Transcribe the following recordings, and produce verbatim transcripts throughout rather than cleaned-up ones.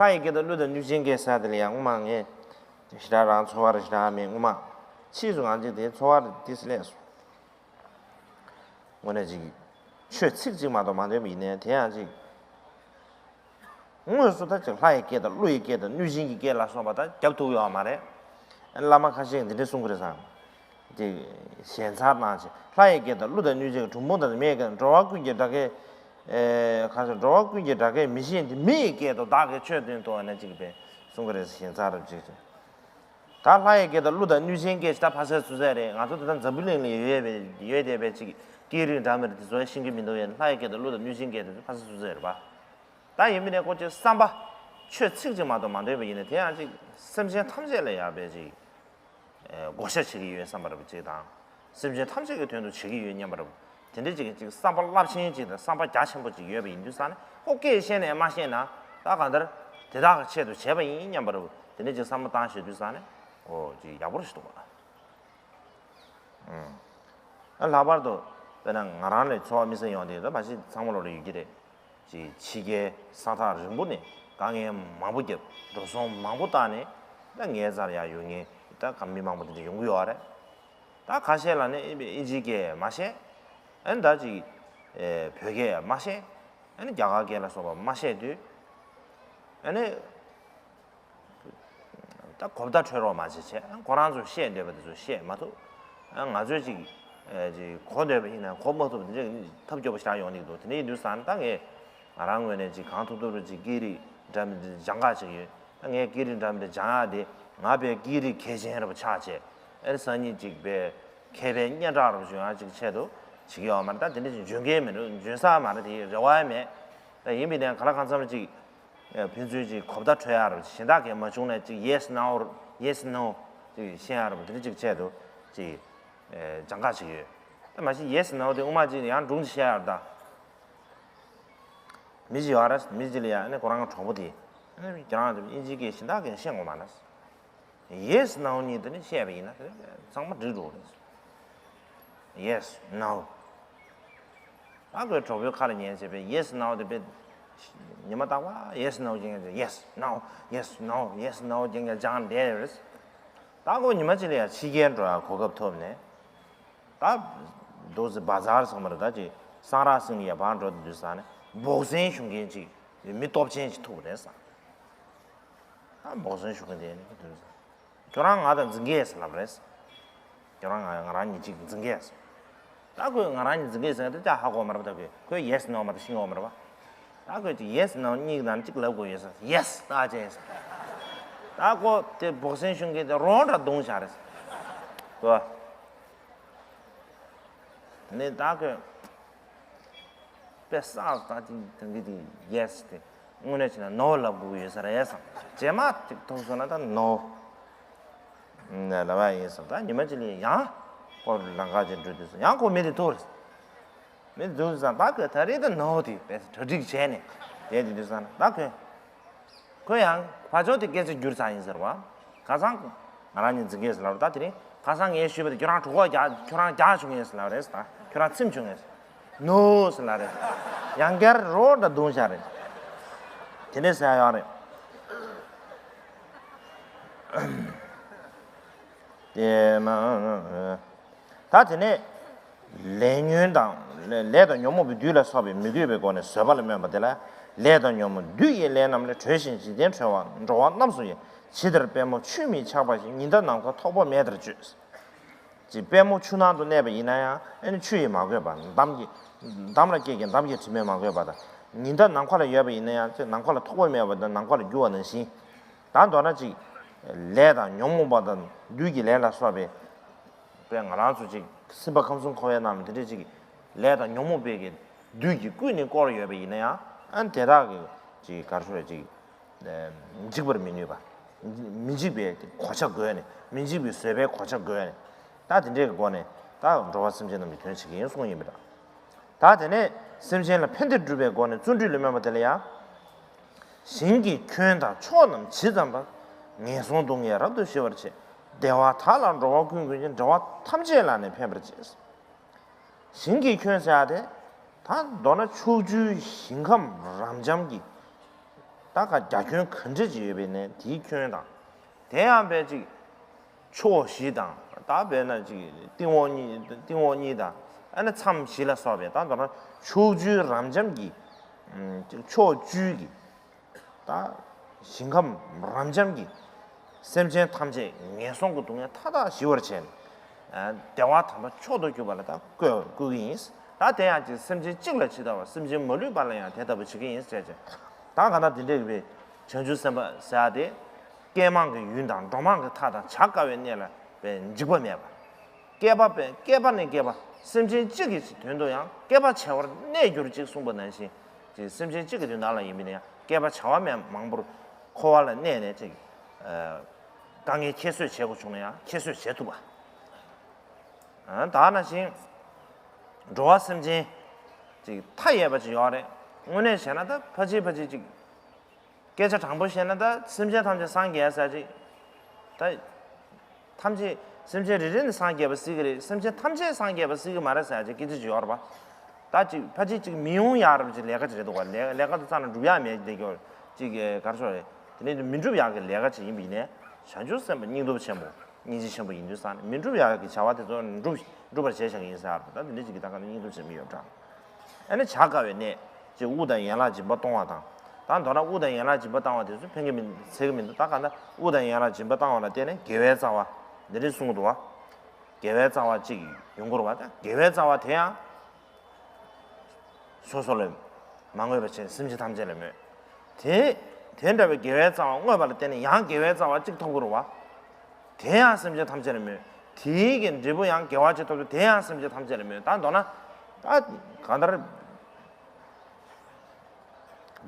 ལྷ་ཡི་སྐད་དང་ཀླུ་དང་གནོད་སྦྱིན་སྐད་ཟེར་དེ་ལ་ཡང་སྔོན་མ་ངས་ཞེ་དྲག་རང་ཚོར་བ་རེ་ཞེ་དྲག་མེད། སྔོན་མ་ཕྱིས་སུ་ང་ཅིག་དེ་ཚོར་བ་རེ་ཏིས་སླེབས་སོང་། དངོས་གནས་ཅིག་ཆོས་ཚིག་གཅིག་མ་གཏོགས་མ་འདོན་པ་ཡིན་ནའི་དེ་ཡང་ཅིག་དངོས་སུ་ད་ཅིག་ལྷ་ཡི་སྐད་དང་ཀླུ་ཡི་སྐད་དང་གནོད་སྦྱིན་གྱི་སྐད་ལ་སོགས་པ་ད་རྒྱབ་ཐུག་ཡོད་མ་རེད། བླ་མ་ཁ་ཤས་འདི་འདྲ་གསུང་གི་རེད་བསམ། དེ་ཞལ་མཚར་གནང་ཞིང་ལྷ་ཡི་སྐད་དང་ཀླུ་དང་གནོད་སྦྱིན་གྱི་གྲུལ་བུམ་དང་མི་ཡི་སྐད་འགྲོ་བ་ཀུན་གྱི་སྒྲ་སྐད། ཨེ་ཁ་སང་འགྲོ་བ་ཀུན་གྱི་སྒྲ་སྐད་མི་ཤེས་ཏེ་མི་ཡི་སྐད་དུ་བདག་གིས་ཆོས་སྟོན་ཏོ་ཨ་ནེ་གཅིག་པས་གསུང་གི་རེད་ཟེར་ཞལ་མཚར་རབ་ཅིག་ཅིག་ད་ལྷ་ཡི་སྐད་དང་ཀླུ་དང་གནོད་སྦྱིན་སྐད་ཅིག་ད་ཕ་སའི་སུ་ཟེར་རེད། ང་ཚོ་ད་ལྟ་འཛམ་བུ་གླིང་ལ་ཡོད་པའི་ཡོད་བསྡད་པའི་ཅིག་སྐད་རིགས་འདྲ་མི་འདྲ་དེ་ཚོ་ཤེས་ཀྱི་མི་འདུག་ཡ། ལྷ་ཡི་སྐད་དང་ཀླུ་དང་གནོད་སྦྱིན་སྐད་དེ་ཚོ་ཕ་སའི་སུ་ཟེར་རེད་པ། ད་ཡིན་མིན་ནས་ཁོ་ཅིག་བསམ་པ་ཆོས་ཚིག་ཅིག་མ་གཏོགས་མ་འདོན་པ་ཡིན་ན་དེ་ཡང་ཅིག་སེམས་ཅན་ཐམས་ཅད་ལ་ཡང་དཔེ་ཅིག་བགོ་བཤའ་བྱེད་ཀྱི་ཡོད་བསམ་པ་འདྲ་པོ་ཅིག་དང་། སེམས་ཅན་ཐམས་ཅད་ཀྱི་དོན་དུ་བྱེད་ཀྱི་ཡོད་སྙམ་པ་འདྲ་པོ། དེ་འདྲ་ཅིག་གི་ཅིག་བསམ་པ་རླབས་ཆེན་ཅིག་དང་བསམ་པ་རྒྱ་ཆེན་པོ་ཅིག་ཡོད་པ་ཡིན་དུས་ཙང་ནས་ཁོ་སྐད་བཤད་ནས་མ་བཤད་ན་ད་གང་ལྟར་དེ་དག་གི་ཆེད་དུ་བྱས་པ་ཡིན་སྙམ་པ་འདྲ་པོ་དེ་འདྲ་ཅིག་བསམ་བློ་བཏང་བྱེད་དུས་ཙང་ནས་ཨོ་ཅིག་ཡག་པོ་རེད་ཞིག་འདུག་པ། ཨ་ལྷག་པར་དུ་དཔེར་ན་ང་རང་ལས་ཚོར་བ་དམིགས་བསལ་ཡོང་དེ་ད་མ་གཞི་ཚང་མ་ལོག་ལ་ཡོད་ཀྱི་རེད། ཅིག་ཕྱི་རྒྱལ་ས་ཐག་རིང་པོ་ནས་དཀའ་ངལ་མང་པོ་བརྒྱབ་འགྲོ་སོང་མང་པོ་བཏང་ནས་ད་ངའི་རྩར་ཡར་ཡོང་མཁན་ད་ག་མི་མང་པོ་དེ་འདྲ་ཡོང་གི་ཡོད་རེད། ད་ཁ་ཤས་ལ་ནི་ཨིན་ཨིན་ཇིའི་སྐད་མ་ཤེས། ཨ་ནི་ད་ཅིག་ཨེ་བོད་སྐད་མ་ཤེས། ཨ་ནི་རྒྱ་གར་སྐད་ལ་སོགས་པ་མ་ཤེས་དུས་ཨ་ནི། ད་གོ་བརྡ་འཕྲོད་རོགས་མ་བྱེད་བྱས་ཁོ་རང་ཚོ་བཤད་འདོད་པ་དེ་ཚོ་བཤད་མ་ཐུབ། ང་ཚོས་ཅིག་ཅིག་གོ་འདོད་པ་ཡིན་ན་གོ་མ་ཐུབ་དེ་འདྲ་ཐབས་སྐྱོ་པོ་ཞིག་ཡོང་གི་འདུག་དེ་འདྲ་ཡིན་དུས་ཙང་ད་ངས་ང་རང་ངོས་ནས་ཅིག་གང་ཐུབ་ཐུབ་རུ་ཅིག་སྐད་རིགས་འདྲ་མི་འདྲ་སྦྱང་ག་ཅིག་ཡོད། ད་ངས་སྐད་རིགས་འདྲ་མི་འདྲ་སྦྱང་ཡག་དེ་ང་དཔེ་སྐད་རིགས་གལ་ཆེན་རེད་པ་ཆགས་བྱས་ཨེ་སང་ཉིན་ཅིག་དཔེ་མཁས་པའི་སྙན་གྲགས་རུ་བྱུང་ཡག་ཅིག་ཆེད་དུ་བྱེད་ཀྱི་ཡོད་མ་རེད། ད་དེ་འདྲ་ཅིག་འཇོན་གྱི་མི་འདུག་འཇོན་ས་མ་རེད། དེ་རེ་བ་ཡང་མེད། ད་ཡིན་པའི་ནས་ག་ལ་གང་འཚམ་ཅིག་ཕན་ཚུན་ཅིག་གོ་བརྡ་འཕྲོད་ཡག་རུ་གཞན་དག་གིས་མ་བྱུང་ན་ཅིག་yes no yes no ཅིག་བཤད་ཡག་རུ་དེ་འདྲ་ཅིག་ཆེད་དུ་ཅིག་སྦྱང་ག་ཅིག་ཡོད། ད་མ་གཞི་yes no དེ་དབུ་མ་ཅིག་ཡང་སྒྲུང་ཅིག་བཤད་ཡག་རུ་ད། མི་ཅིག་ཡོད་རེད། མི་ཅིག་ལ་ཡ་ཨ་ནི་ཁོ་རང་གི་གྲོགས་པོ་དེ་ཨ་ནི་ཁྱེད་རང་ཚོ་དབྱིན་ཇིའི་སྐད་གཞན་དག་གིས་ཤེས་དགོས་མ་རེད། Yes no གཉིས་དེ་ནི་བཤད་པ་ཡིན་ན་ཚང་མ་འགྲིག་འགྲོ་རེད། Yes no ད་ཁོས་གྲོགས་པོའི་ཁ་ལ་ཉན་བྱས་པས་yes no དེ་དཔེ་ཉི་མ་རྟག་པར་yes no རྒྱག་མཁན་yes no yes no yes no རྒྱག་མཁན་སྦྱངས་བསྡད་ཡོད་རེད། ད་ཁོ་ཉི་མ་གཅིག་ལ་ཡ་ཕྱི་རྒྱལ་འགྲོ་ཡ་གོ་སྐབས་ཐོབ་ནས། ད་དུ་སི་བ་ཛར་ཚང་མར་ད་ཅི་སང་རག་སིང་ལ་ཡ་བར་འགྲོ་དུས་ས་ནས་འབོག་སེན་ཞུ་མཁན་ཅིག་མི་སྟོབས་ཆེན་ཅིག་ཐུག་རེད་ས། ད་འབོག་སེན་ཞུ་མཁན་དེ་ནི་དུས་ས་ཁྱོད་རང་ང་དང་འཛིང་གི་ཡས་ལབ་རེད་ས། ཁྱོད་རང་ང་ང་རང་གཉིས་ཅིག་འཛིང་གི་ཡས་ས། ད་ཁོས་ང་རང་གཉིས་འཛིང་གི་ཡས་ཟེར་ན་ད་ཅག་ཧ་གོ་མ་རེད། ད་ཁོས་ཁོས་yes no མ་གཏོགས་ཤེས་ཡོད་མ་རེད་པ། ད་ཁོས་ཅིག་yes no གཉིས་ནང་གཅིག་ལབ་དགོས་ཡོད་ས། Yes ད་ཅེས་ས། ད་ཁོ་དེ་འབོག་སེན་ཞུ་མཁན་དེ་རོང་འདྲ་རྡུང་བཞག་རེད་ས། ནས་ད་ཁོས་དཔེ་བསགས་ད་ཅིག་དེང་གི་དེ་yes དེ་དངོས་གནས་བྱས་ན་no ལབ་དགོས་ཀྱི་ཡོད་ས་རེད་བསམ། རྗེས་མ་ཅིག་ཐུག་སོང་ན་ད་no ནས་ལབ་པ་ཡིན་བསམ། ད་ཉི་མ་གཅིག་ལ་ཡང་ཁོ་ལམ་ཁ་ཅིག་འགྲོ་དུས་སུ་ཡང་ཁོ་མི་དེ་ཐུག་རེད། མི་དེ་ཐུག་སོང་ད་ཁོས་ད་རེས་ད་no དེ་དཔེ་གྲ་སྒྲིག་བྱས་ནས་བསྡད་དེ་དུས་སང་ད་ཁོས། ཁོས་ཡང་ཕར་ཕྱོགས་དེ་སྐད་ཆ་བསྒྱུར་ཚར་ཡིན་ཟེར་བ། ཁ་སང་ང་རང་གཉིས་འཛིང་གི་ཡོད་ཟེར་ལབ་རེད། ད་དེ་རིང་ཁ་སང་ངས་ཞུས་པ་དེ་ཁྱོད་རང་གྲོད་ཁོག་རྒྱགས་ཁྱོད་རང་རྒྱགས་བྱུང་ངས་ཟེར་ལབ་རེད་ཟེར། ད་ཁྱོད་རང་ཚིམ་བྱུང་ངས་ཟེར། ནོ་ཟེར་ལབ་རེད། ཡང་བསྐྱར་རོ་འདྲ་བརྡུངས་བཞག་རེད། དེ་འདྲས་ཟེར་ཡོད་རེད། དེ་མ། ད་དེ་ནས་ལས་ཉོན་དང་ལས་དང་ཉོན་མོངས་པའི་བདུད་ལ་སོགས་པའི་མི་དགོས་པའི་སྒོ་ནས་བཟོད་པ་ལ་སྨོན་པ་དེ་ལ་ལས་དང་ཉོན་མོངས་བདུད་ཀྱི་ལས་རྣམས་ལས་གྲོལ་ཞིང་འཇིག་རྟེན་གྲོལ་བ་འགྲོ་བ་རྣམས་སུ་ཡང་ཇི་ལྟར་པད་མོ་ཆུ་མིག་ཆགས་པ་བཞིན་ཉི་ཟླ་ནམ་མཁའ་ཐོགས་པ་མེད་པར་སྤྱོད། ཅིག་པད་མོ་ཆུ་ནང་དུ་གནས་པ་ཡིན་ན་ཡང་ཨ་ནི་ཆུ་ཡིས་མ་གོས་པ་འདམ་གྱིས་འདམ་ལ་སྐྱེས་ཀྱང་འདམ་གྱི་དྲི་མས་མ་གོས་པ་དང་ཉི་ཟླ་ནམ་མཁའ་ལ་ཡོད་པ་ཡིན་ན་ཡང་ཅིག་ནམ་མཁའ་ལ་ཐོགས་པ་མེད་པ་དང་ནམ་མཁའ་ལ་རྒྱུ་བ་ནང་བཞིན། ད་མདོར་ན་ཅིག་ལས་དང་ཉོན་མོངས་པ་དང་བདུད་ཀྱི་ལས་ལ་སོགས་པའི། དཔེ་ང་རང་ཚོ་ཅིག་སེམས་པ་ཁམས་གསུམ་འཁོར་བའི་ནང་ལ་དེ་འདྲའི་ཅིག་ལས་དང་ཉོན་མོངས་པའི་གི་བདུད་ཀྱིས་ཀུན་ནས་བསྐོར་ཡོད་པ་ཡིན་ན་ཡང་ཨ་ནི་དེ་དག་གི་ཅིག་ག་རེ་ཟེར་ཅིག་འཇིག་པར་མི་ནུས་པ། མི་འཇིག་པའི་གོ་ཆ་བགོས་ནས་མི་འཇིག་པའི་བཟོད་པའི་གོ་ཆ་བགོས་ནས་ད་དེ་འདྲའི་གི་སྒོ་ནས་ད་འགྲོ་བ་སེམས་ཅན་རྣམས་ཀྱི་དོན་བྱེད་ཀྱི་ཡིན་གསུངས་ཡིན་པ་འདྲ། ད་དེ་ནས་སེམས་ཅན་ལ་ཕན་བདེ་སྒྲུབ་པའི་སྒོ་ནས་བརྩོན་འགྲུས་ལ་སྨོན་པ་དེ་ལ་ཡང་། ཞིང་གི་ཁྱོན་དང་ཕྱོགས་རྣམས་ཇི་ཙམ་པར། ངན་སོང་སྡུག་བསྔལ་རབ་ཏུ་ཞི་བར་བྱེད། བདེ་བ་དག་ལ་འགྲོ་བ་ཀུན་ཀུན་གྱི་འགྲོ་བ་ཐམས་ཅད་ལ་ནི་ཕན་པར་བྱེད། ཞིང་གི་ཁྱོན་ཟེར་ཡ་དེ་ད་མདོར་ན་ཕྱོགས་བཅུའི་ཞིང་ཁམས་རབ་འབྱམས་ཀྱི་ ད་ག་རྒྱ་ཁྱོན་ག་འདྲ་ཅིག་ཡོད་པའི་ནས་དེའི་ཁྱོན་དང་། དེ་ཡང་བས་ཅིག་ཕྱོགས་བཞི་དང་ད་བས་ན་ཅིག་སྟེང་འོག་གཉིས་སྟེང་འོག་གཉིས་དང་ཨ་ནི་མཚམས་བཞི་ལ་སོགས་པའི་ད་མདོར་ན་ཕྱོགས་བཅུའི་རབ་འབྱམས་ཀྱི་ཨམ་ཅིག་ཕྱོགས་བཅུའི་གི་ད་ཞིང་ཁམས་རབ་འབྱམས་ཀྱི་སེམས་ཅན་ཐམས་ཅད་ངན་སོང་གི་སྡུག་བསྔལ་མཐའ་དག་ཞི་བར་བྱས་ནས་བདེ་བ་དམ་པ་མཆོག་ཏུ་གྱུར་པ་ལ་ད་བཀོད་བཀོད་ཀྱི་ཡིན། ད་དེ་ཡང་ཅིག་སེམས་ཅན་གཅིག་ལ་ཇི་ལྟ་བར་སེམས་ཅན་མ་ལུས་པ་ལ་ཡང་དེ་ལྟ་བུ་བྱེད་ཀྱི་ཡིན་ཟེར་བྱས། ད་གང་ལྟར་འདི་འདྲའི་གི་བྱང་ཆུབ་སེམས་དཔའ་ཟེར་ཡ་དེ་བསྐལ་མང་གི་ཡུན་དང་འགྲོ་མང་གི་མཐའ་དང་བྱ་དཀའ་བའི་གནས་ལ་བས་འཇིགས་པ་མེད་པ། བསྐལ་པ་བས་བསྐལ་པ་ནས་བསྐལ་པ་སེམས་ཅན་གཅིག་གི་དོན་དུ་ཡང་བསྐལ་པ་བྱེ་བར་གནས་གྱུར་ཅིག་གསུངས་པ་ནང་བཞིན་ཅིག་སེམས་ཅན་གཅིག་གི་དོན་དག་ལ་ཡིན་པ་ཡིན་ན་ཡང་བསྐལ་པ་བྱེ་བ་མེད་མང་པོར་འཁོར་བ་ལ་གནས་ནས་ཅིག་དཀའ་ངལ་ཁྱད་གསོད་བྱེད་དགོས་བྱུང་ན་ཡང་ཁྱད་གསོད་བྱེད་ཐུབ་པ། ད་ནང་བཞིན་འགྲོ་བ་སེམས་ཅན་ཅིག་མཐའ་ཡས་པ་ཅིག་ཡོད་རེད། དངོས་གནས་བྱས་ན་ད་ཕ་ཅིག་ཕ་ཅིག་ཅིག་སྐད་ཆ་དྲང་པོ་བཤད་ན་ད་སེམས་ཅན་ཐམས་ཅད་སངས་རྒྱས་ཟེར་ཅིག་ད་ཐམས་ཅད་སེམས་ཅན་རེ་རེ་ནི་སངས་རྒྱས་པ་སྲིད་ཀྱི་རེད། སེམས་ཅན་ཐམས་ཅད་སངས་རྒྱས་པ་སྲིད་ཀྱི་མ་རེད་ཟེར་ཅིག་སྐད་ཆ་ཅིག་ཡོད་རེད་པ། ད་ཅིག་ཕ་ཅིག་ཅིག་མི་ཡོང་ཡག་རབ་ཅིག་ལས་ཀ་ཅིག་རེད་འདུག་བ། ལས་ལས་ཀ་དེ་རྩ་ནས་འགྲུབ་ཡག་མེད་བསྡད་ཀྱོག་ཅིག་ག་རེ་ཟེར་རེད། དེ་ནས་མི་འགྲུབ་ཡག་གི་ལས་ཀ་ཅིག་ཡིན་པ་ཡིན་ནའི་བྱང་ཆུབ་སེམས་དཔའ་སྙིང་སྟོབས་ཆེན་པོ་སྙིང་རྗེ་ཆེན་པོ་ཡིན་དུས་ཙང་ནས་མི་འགྲུབ་ཡག་གི་བྱ་བ་དེ་ཚོ་འགྲུབ་འགྲུབ་པར་བྱས་བཞག་གི་ཡིན་ཟེར་ཡག་རེད། ད་དེ་འདྲ་ཅིག་གི་ད་ག་ནས་སྙིང་སྟོབས་ཆེན་པོ་ཡོད་འདྲ། ཨ་ནི་བྱ་དཀའ་བའི་གནས་ཅིག་དབུགས་དང་ཡན་ལག་སྦྱིན་པ་གཏོང་བ་དང་། ད་མདོར་ན་དབུགས་དང་ཡན་ལག་སྦྱིན་པ་བཏང་བ་དེ་ཚོ་ཕན་གྱི་མི་འདུག་ཚད་ཀྱི་མི་འདུག་ད་ག་ད་དབུགས་དང་ཡན་ལག་སྦྱིན་པ་བཏང་བ་ལ་བརྟེན་ནས་དགེ་བའི་རྩ་བ་འདི་འདྲ་གསུང་གི་འདུག་བ། དགེ་བའི་རྩ་བ་གཅིག་ཡོང་གི་རེད་བ། ད་དགེ་བའི་རྩ་བ་དེ་ཡང་སོ་སོ་ལ་མ་བསྔོས་པ་བྱས་སེམས་ཅན་ཐམས་ཅད་ལ་སྨོད། དེ་དེ་འདྲ་བའི་དགེ་བའི་རྩ་བ་བསྔོས་པ་ལ་བརྟེན་ནས་ཡང་དགེ་བའི་རྩ་བ་གཅིག་ཐོབ་ཀྱི་རེད་བ། དེ་ཡང་སེམས་ཅན་ཐམས་ཅད་ལ་སྨོད། དེའི་གི་འབྲས་བུ་ཡང་དགེ་བ་གཅིག་ཐོབ་སྟེ་དེ་ཡང་སེམས་ཅན་ཐམས་ཅད་ལ་སྨོད། ད་མདོར་ན་ད་གང་ལྟར།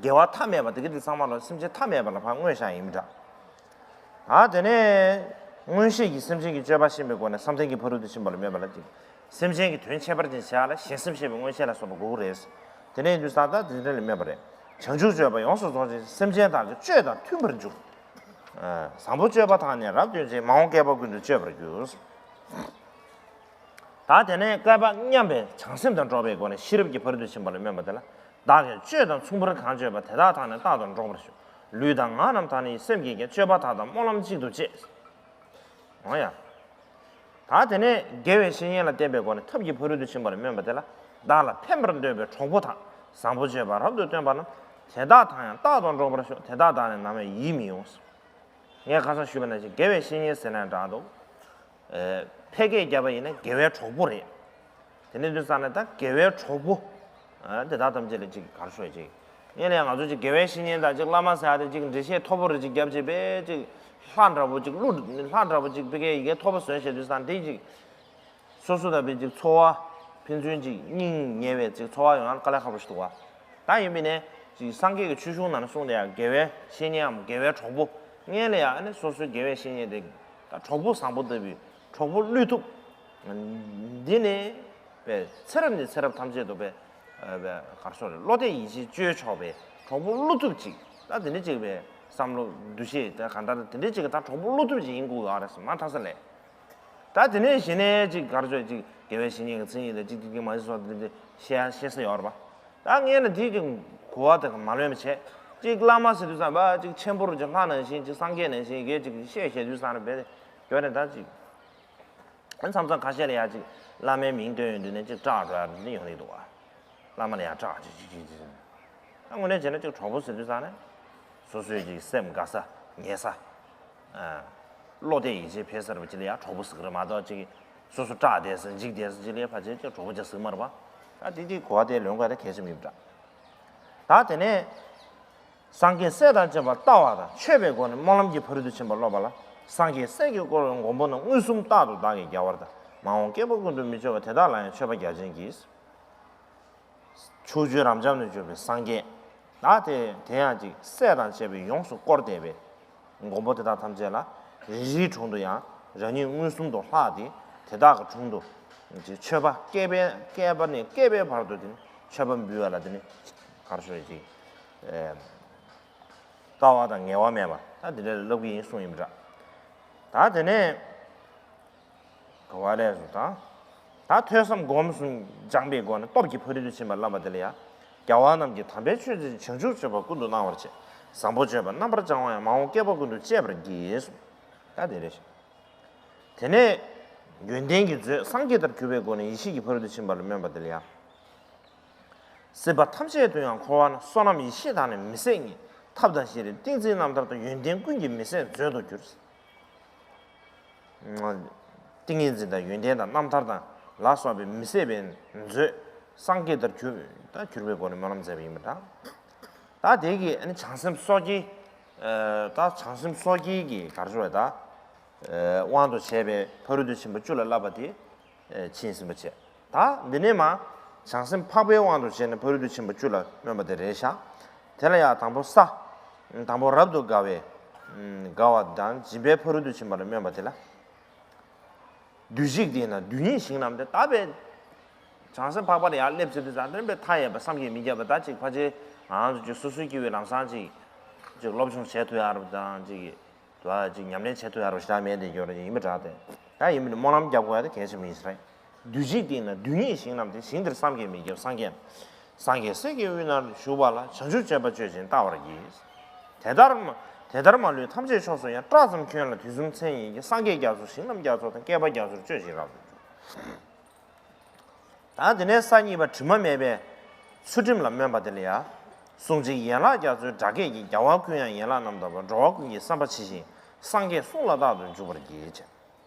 དགེ་བ་མཐའ་མེད་པ་དེ་ག་དེ་ཚང་མ་ལ་སེམས་ཅན་མཐའ་མེད་པ་ལ་ཕར་བསྔོས་བཞག་ཡིན་མི་འདྲ། ད་དེ་ནས་མངོན་ཤེས་ཀྱིས་སེམས་ཅན་གྱི་སྤྱོད་པ་ཤེས་པའི་སྒོ་ནས་བསམ་གཏན་གྱི་ཕ་རོལ་ཏུ་ཕྱིན་པ་ལ་སྨོད་པ་ལ་ཅིག་སེམས་ཅན་གྱི་དོན་ཁྱད་པར་ཅན་བྱ་ལ་ཞེན་སེམས་ཤེས་པའི་མངོན་ཤེས་ལ་སོགས་པ་དགོས་ཀྱི་རེད། དེ་ནས་ཡིན་དུས་ཙང་ད་དེ་འདྲ་ལ་སྨོད་པ་རེད། བྱང་ཆུབ་སྤྱོད་པ་ཡོངས་སུ་རྫོགས་ཤིང་སེམས་ཅན་དག་གི་སྤྱོད་དང་མཐུན་པར་འཇུག་བཟང་པོ་སྤྱོད་པ་དག་ནི་རབ་སྟོན་ཅིང་། མ་འོངས་བསྐལ་པ་ཀུན་ཏུ་སྤྱོད་པར་འགྱུར། ད་དེ་ནས་བསྐལ་པ་མཉམ་པའི་བྱང་སེམས་དང་འགྲོགས་པའི་སྒོ་ནས་ཤེས་རབ་ཀྱི་ཕ་རོལ་ཏུ་ཕྱིན་པ་ལ་སྨོན་པ་དེ་ལ། བདག་གིས་སྤྱོད་དང་མཚུངས་པར་གང་སྤྱོད་པ། དེ་དག་དག་ནི་རྟག་ཏུ་འགྲོགས་པར་ཞུ། ལུས་དང་ངག་རྣམས་དག་ནི་སེམས་ཀྱིས་ཀྱང་། སྤྱོད་པ་དག་དང་སྨོན་ལམ་གཅིག་ཏུ་སྤྱད། འོ་ཡ། ད་དེ་ནས་དགེ་བའི་བཤེས་གཉེན་ལ་བསྟེན་པའི་སྒོ་ནས་ཐབས་ཀྱི་ཕ་རོལ་ཏུ་ཕྱིན་པ་ལ་སྨོན་པ་དེ་ལ། བདག་ལ་ཕན་པར་འདོད་པའི་གྲོགས་པོ་དག་བཟང་པོ་སྤྱོད་པ་རབ་ཏུ་སྟོན་པ་རྣམས། དེ་དག་དང་ཡང་རྟག་ཏུ་འགྲོགས་པར་ཤོག་དེ་དག་དག་ནི་ནམ་ཡང་ཡིད་མི་དབྱུང་། ངས་ཁ་སང་ཞུས་པ་ནང་བཞིན་དགེ་བའི་བཤེས་གཉེན་ཟེར་ན་འདྲ་འདུག་ཨེ། ཕལ་སྐད་བརྒྱབ་པ་ཡིན་ན་དགེ་བའི་གྲོགས་པོ་རེད། དེ་ནས་དུས་ཙང་ནས་ད་དགེ་བའི་གྲོགས་པོ། ཨ། དེ་དག་ཐམས་ཅད་ལ་ཅིག་ག་རེ་ཞུ་ཡ་ཅིག་ངས་ལས་ང་ཚོ་ཅིག་དགེ་བའི་བཤེས་གཉེན་དང་ཅིག་བླ་མ་ཟེར་ཡ་དེ་ཅིག་འགྲེལ་བཤད་མཐོ་པོ་རེ་ཅིག་བརྒྱབ་ཅིག་པས་ཅིག་ལྷ་འདྲ་པོ་ཅིག་ཀླུ་ལྷ་འདྲ་པོ་ཅིག་ཕ་གིའི་ཡི་གེ་མཐོ་པོ་བཟོས་བྱས་དུས་ཙང་དེ་ཅིག་སོ་སོ་ལ་བས་ཅིག་འཚོ་བ་ཕན་ཚུན་ཅིག་སྙིང་ཉེ་བའི་ཅིག་འཚོ་བ་ཡོང་ཡ་དཀའ་ལས་ཁག་པོ་ཞིག་འདུག་བ། ད་ཡིན་པས་ནས་ཅིག་སངས་རྒྱས་ཀྱི་ཆོས་གཞུང་ནང་ན་གསུངས་བསྡད་ཡ་དགེ་བའི་བཤེས་གཉེན་འམ་དགེ་བའི་གྲོགས་པོ། སྔོན་ལ་ཡ་ཨ་ནི་སོ་སོའི་དགེ་བའི་བཤེས་གཉེན་དེ་ད་གྲོགས་པོ་བཟང་པོ་ལྟ་བུའི་གྲོགས་པོ་བློ་ཐུབ། འདི་ནི་པས་ཚེ་རབས་ནས་ཚེ་རབས་ཐམས་ཅད་དུ་པས་པས་ག་རེ་ཟེར་རེད། བློ་གཏད་ཡིད་ཆེས་སྤྱོད་ཆོག་པའི་གྲོགས་པོ་བློ་ཐུབ་ཅིག་ད་དེ་འདྲ་ཅིག་པས་བསམ་བློ་འདུ་ཤེས་ད་ག་འདྲ་དེ་འདྲ་ཅིག་ད་གྲོགས་པོ་བློ་ཐུབ་ཅིག་ཡིན་དགོས་ཡོད་རེད་ཟེར་མ་ཐག་ས་ལས། ད་དེ་ནས་གཞི་ནས་ཅིག་ག་རེ་ཟེར་ཅིག་དགེ་བའི་བཤེས་གཉེན་གྱི་མཚན་ཉིད་དང་ཅིག་ཅིག་ཅིག་མ་ཟེར་སོགས་དེ་འདྲ་བཤད་བཤད་ས་ཡོད་རེད་པ། ད་ངས་ནི་དེའི་ཅིག་གོ་བ་དེ་ག་མ་ལོན་པ་བྱས། ཅིག་བླ་མ་ཟེར་དུས་ཙམ་པ་ཅིག་ཆེན་པོ་རུ་ཅིག་ལྷ་ནང་བཞིན་ཅིག་སངས་རྒྱས་ནང་བཞིན་གས་ཅིག་བཤད་བཤད་དུས་ཙམ་རེད་པས། ཡོད་ནས་ད་ཅིག་མཚམས་མཚམས་ཁ་ཤས་ལ་ཡ་ཅིག་བླ་མའི་མིང་བཏོན་ཡོང་དུས་ནས་ཅིག་སྐྲག་འགྲོ་ཡ་འདི་ཡོང་གི་འདུག་བ། བླ་མ་ལ་ཡང་སྐྲག་ཅིག་ཅིག་ཅིག་ཅིག་ད་དངོས་གནས་བྱས་ན་ཅིག་གྲོགས་པོ་ཟེར་དུས་ཙང་ནས་སོ་སོའི་ཅིག་སེམས་དགའ་ས་ཉེ་ས། ཨ། བློ་གཏད་ཡིད་ཆེས་འཕེལ་ས་རུ་ཅིག་ལ་ཡང་གྲོགས་པོ་ཟེར་གི་རེད་མ་གཏོགས་ཅིག་སོ་སོ་སྐྲག་བསྡད་ས་འཇིགས་བསྡད་ས་ཅིག་ལ་ཡང་ཕལ་ཆེར་ཅིག་གྲོགས་པོ་ཅིག་ཟེར་གི་མ་རེད་པ། ད་དེ་དེ་གོ་བ་དེ་ལོན་དགོས་ད་གལ་ཆེན་པོ་ཡིན་པ་འདྲ། ད་དེ་ནས་སངས་རྒྱས་སྲས་དང་བཅས་པ་ལྟ་བ་དང་མཆོད་པའི་སྒོ་ནས་སྨོན་ལམ་གྱི་ཕ་རོལ་ཏུ་ཕྱིན་པ་སློབ་པ་ལ་སངས་རྒྱས་སྲས་ཀྱིས་བསྐོར་བའི་མགོན་པོ་རྣམས་མངོན་སུམ་རྟག་ཏུ་བདག་གིས་རྒྱལ་བ་དང་། མ་འོངས་བསྐལ་པ་ཀུན་ཏུ་མི་སྐྱོ་བ་དེ་དག་ལ་ཡང་མཆོད་པ་རྒྱ་ཆེན་གྱིས། ཕྱོགས་བཅུའི་རབ་འབྱམས་ནས་བྱོན་པའི་སངས་རྒྱས། ད་དེ་དེ་ཡང་ཅིག་སྲས་དང་བཅས་པས་ཡོངས་སུ་བསྐོར་བསྡད་པའི་མགོན་པོ་དེ་དག་ཐམས་ཅད་ལ་རེ་རེའི་དྲུང་དུ་ཡང་རང་ཉིད་མངོན་སུམ་དུ་ལྷགས་ཏེ་དེ་དག་གི་དྲུང་དུ་ཅིག་མཆོད་པ་བསྐལ་པའི་བསྐལ་པ་ནས་བསྐལ་པའི་བར་དུ་དེ་ནི་མཆོད་པ་འབུལ་བ་ལ་དེ་ནི་ག་རེ་ཞུ་ཡ་ཅིག་ཨེ། དཀའ་བ་དང་ངལ་བ་མེད་པ་ད་དེ་འདྲ་ལབ་ཀྱི་ཡིན་གསུངས་ཡིན་པ་འདྲ། ད་དེ་ནས་ག་བ་ལས་སུ་དང་། ད་ཐོས་བསམ་སྒོམ་གསུམ་སྦྱངས་པའི་སྒོ་ནས་སྟོབས་ཀྱི་ཕ་རོལ་ཏུ་ཕྱིན་པ་བསླབ་པ་དེ་ལ་ཡང་། རྒྱལ་བ་རྣམས་ཀྱིས་དམ་པའི་ཆོས་འཛིན་བྱང་ཆུབ་སྤྱོད་པ་ཀུན་ཏུ་སྣང་བར་བྱེད། བཟང་པོ་སྤྱོད་པ་རྣམ་པར་བྱང་བ་ཡང་མ་འོངས་བསྐལ་པ་ཀུན་ཏུ་སྤྱད་པར་བགྱི། ད་དེ་རེད། དེ་ནས་ཡོན་ཏན་གྱི་མཛོད་སངས་རྒྱས་ལྟར་གྱུར་པའི་སྒོ་ནས་ཡེ་ཤེས་ཀྱི་ཕ་རོལ་ཏུ་ཕྱིན་པ་ལ་སྨོན་པ་དེ་ལ་ཡང་། སྲིད་པ་ཐམས་ཅད་དུ་ཡང་འཁོར་བ་ན། བསོད་ནམས་ཡེ་ཤེས་དག་ནི་མི་ཟད་ཉིད། ཐབས་དང་ཤེས་རིག་ཏིང་འཛིན་རྣམ་ཐར་དང་། ཡོན་ཏན་ཀུན་གྱི་མི་ཟད་མཛོད་དུ་གྱུར། ཏིང་ངེ་འཛིན་དང་ཡོན་ཏན་དང་རྣམ་ཐར་དང་ལ་སོགས་པའི་མི་ཟད་པའི་མཛོད་སངས་རྒྱས་ལྟར་གྱུར་ད་གྱུར་པའི་སྒོ་ནས་སྨོན་ལམ་མཛད་པ་ཡིན་པ་འདྲ། ད་དེ་གིས་ཨ་ནི་བྱང་སེམས་སོ་སྐྱེའི་ད་བྱང་སེམས་སོ་སྐྱེའི་གི་གར་ཞུ་བ་ད་དབང་དུ་བྱས་པའི་ཕ་རོལ་ཏུ་ཕྱིན་པ་བཅུ་ལ་བསླབ་པ་དེ་ཕྱིན་ཟིན་པ་བྱས། ད་འདི་ནས་མ་བྱང་སེམས་འཕགས་པའི་དབང་དུ་བྱས་ནས་ཕ་རོལ་ཏུ་ཕྱིན་པ་བཅུ་ལ་སྨོན་པ་དེ་རེད་ཤག་དེ་ལ་ཡང་དང་པོ་ས། དང་པོ་རབ་ཏུ་དགའ་བའི་དགའ་བ་དང་སྦྱིན་པའི་ཕ་རོལ་ཏུ་ཕྱིན་པ་ལ་སྨོན་པ་དེ་ལ། བདུད་བཞི་སྟེང་ན་བདུད་ཉིད་ཞིང་རྣམས་ཏེ། ད་བས་བྱང་སེམས་འཕགས་པ་ལ་ཡར་སླེབས་ཚེ་དུས་ཙམ་དེ་རིང་བས་མཐའ་ཡས་པ་བསམ་གྱིས་མི་ཁྱབ་པ་ད་ཅིག་ཕལ་ཆེར་ང་རང་ཚོ་ཅིག་སོ་སོའི་སྐྱེ་བོའི་ལམ་སང་ཅིག་ཅིག་སློབ་སྦྱོང་བྱེད་ཐུབ་ཡག་རབ་དང་ཅིག་དུ་ཅིག་ཉམས་ལེན་བྱེད་ཐུབ་ཡག་རབ་ཞེ་དྲག་མེད་དེ་ཡོད་རེད་ཡིན་པ་འདྲ་སྟེ། ད་ཡིན་པ་ནི་སྨོན་ལམ་རྒྱབ་དགོས་ཡག་དེ་གལ་ཆེན་པོ་ཡིན་ས་རེད། བདུད་བཞི་སྟེང་ན་བདུད་ཉིད་ཞིང་རྣམས་ཏེ། ཞིང་དེར་བསམ་གྱིས་མི་ཁྱབ་སངས་རྒྱས། སངས་རྒྱས་སྲས་ཀྱི་དབུས་ན་བཞུགས་པ་ལ། བྱང་ཆུབ་སྤྱོད་པ་སྤྱོད་ཅིང་བལྟ་བར་བགྱི། དེ་ལྟར་མ་དེ་ལྟར་མ་ལུས་ཐམས་ཅད་ཕྱོགས་སུ་ཡང་། བཀྲག་ཙམ་ཁྱོན་ལ་དུས་གསུམ་མཚན་ཉིད་ཀྱི། སངས་རྒྱས་རྒྱ་མཚོ་ཞིང་རྣམས་རྒྱ་མཚོ་དང་། བསྐལ་པ་རྒྱ་མཚོར་སྤྱོད་ཅིང་རབ་ཏུ་འཇུག་ད་དེ་ནས་ས་གཉིས་པ་དྲི་མ་མེད་པའི་ཚུལ་ཁྲིམས་ལ་སྨོན་པ་དེ་ལ་ཡང་། གཟུངས་བྱིན་ཡན་ལག་རྒྱ་མཚོའི་སྒྲ་སྐད་ཀྱིས། རྒྱལ་བ་ཀུན་དབྱངས་ཡན་ལག་རྣམས་དག་པ། འགྲོ་བ་ཀུན་གྱི་བསམ་པ་ཇི་བཞིན་སངས་རྒྱས་གསུང་ལ་རྟག་ཏུ་འཇུག་པར་བགྱི།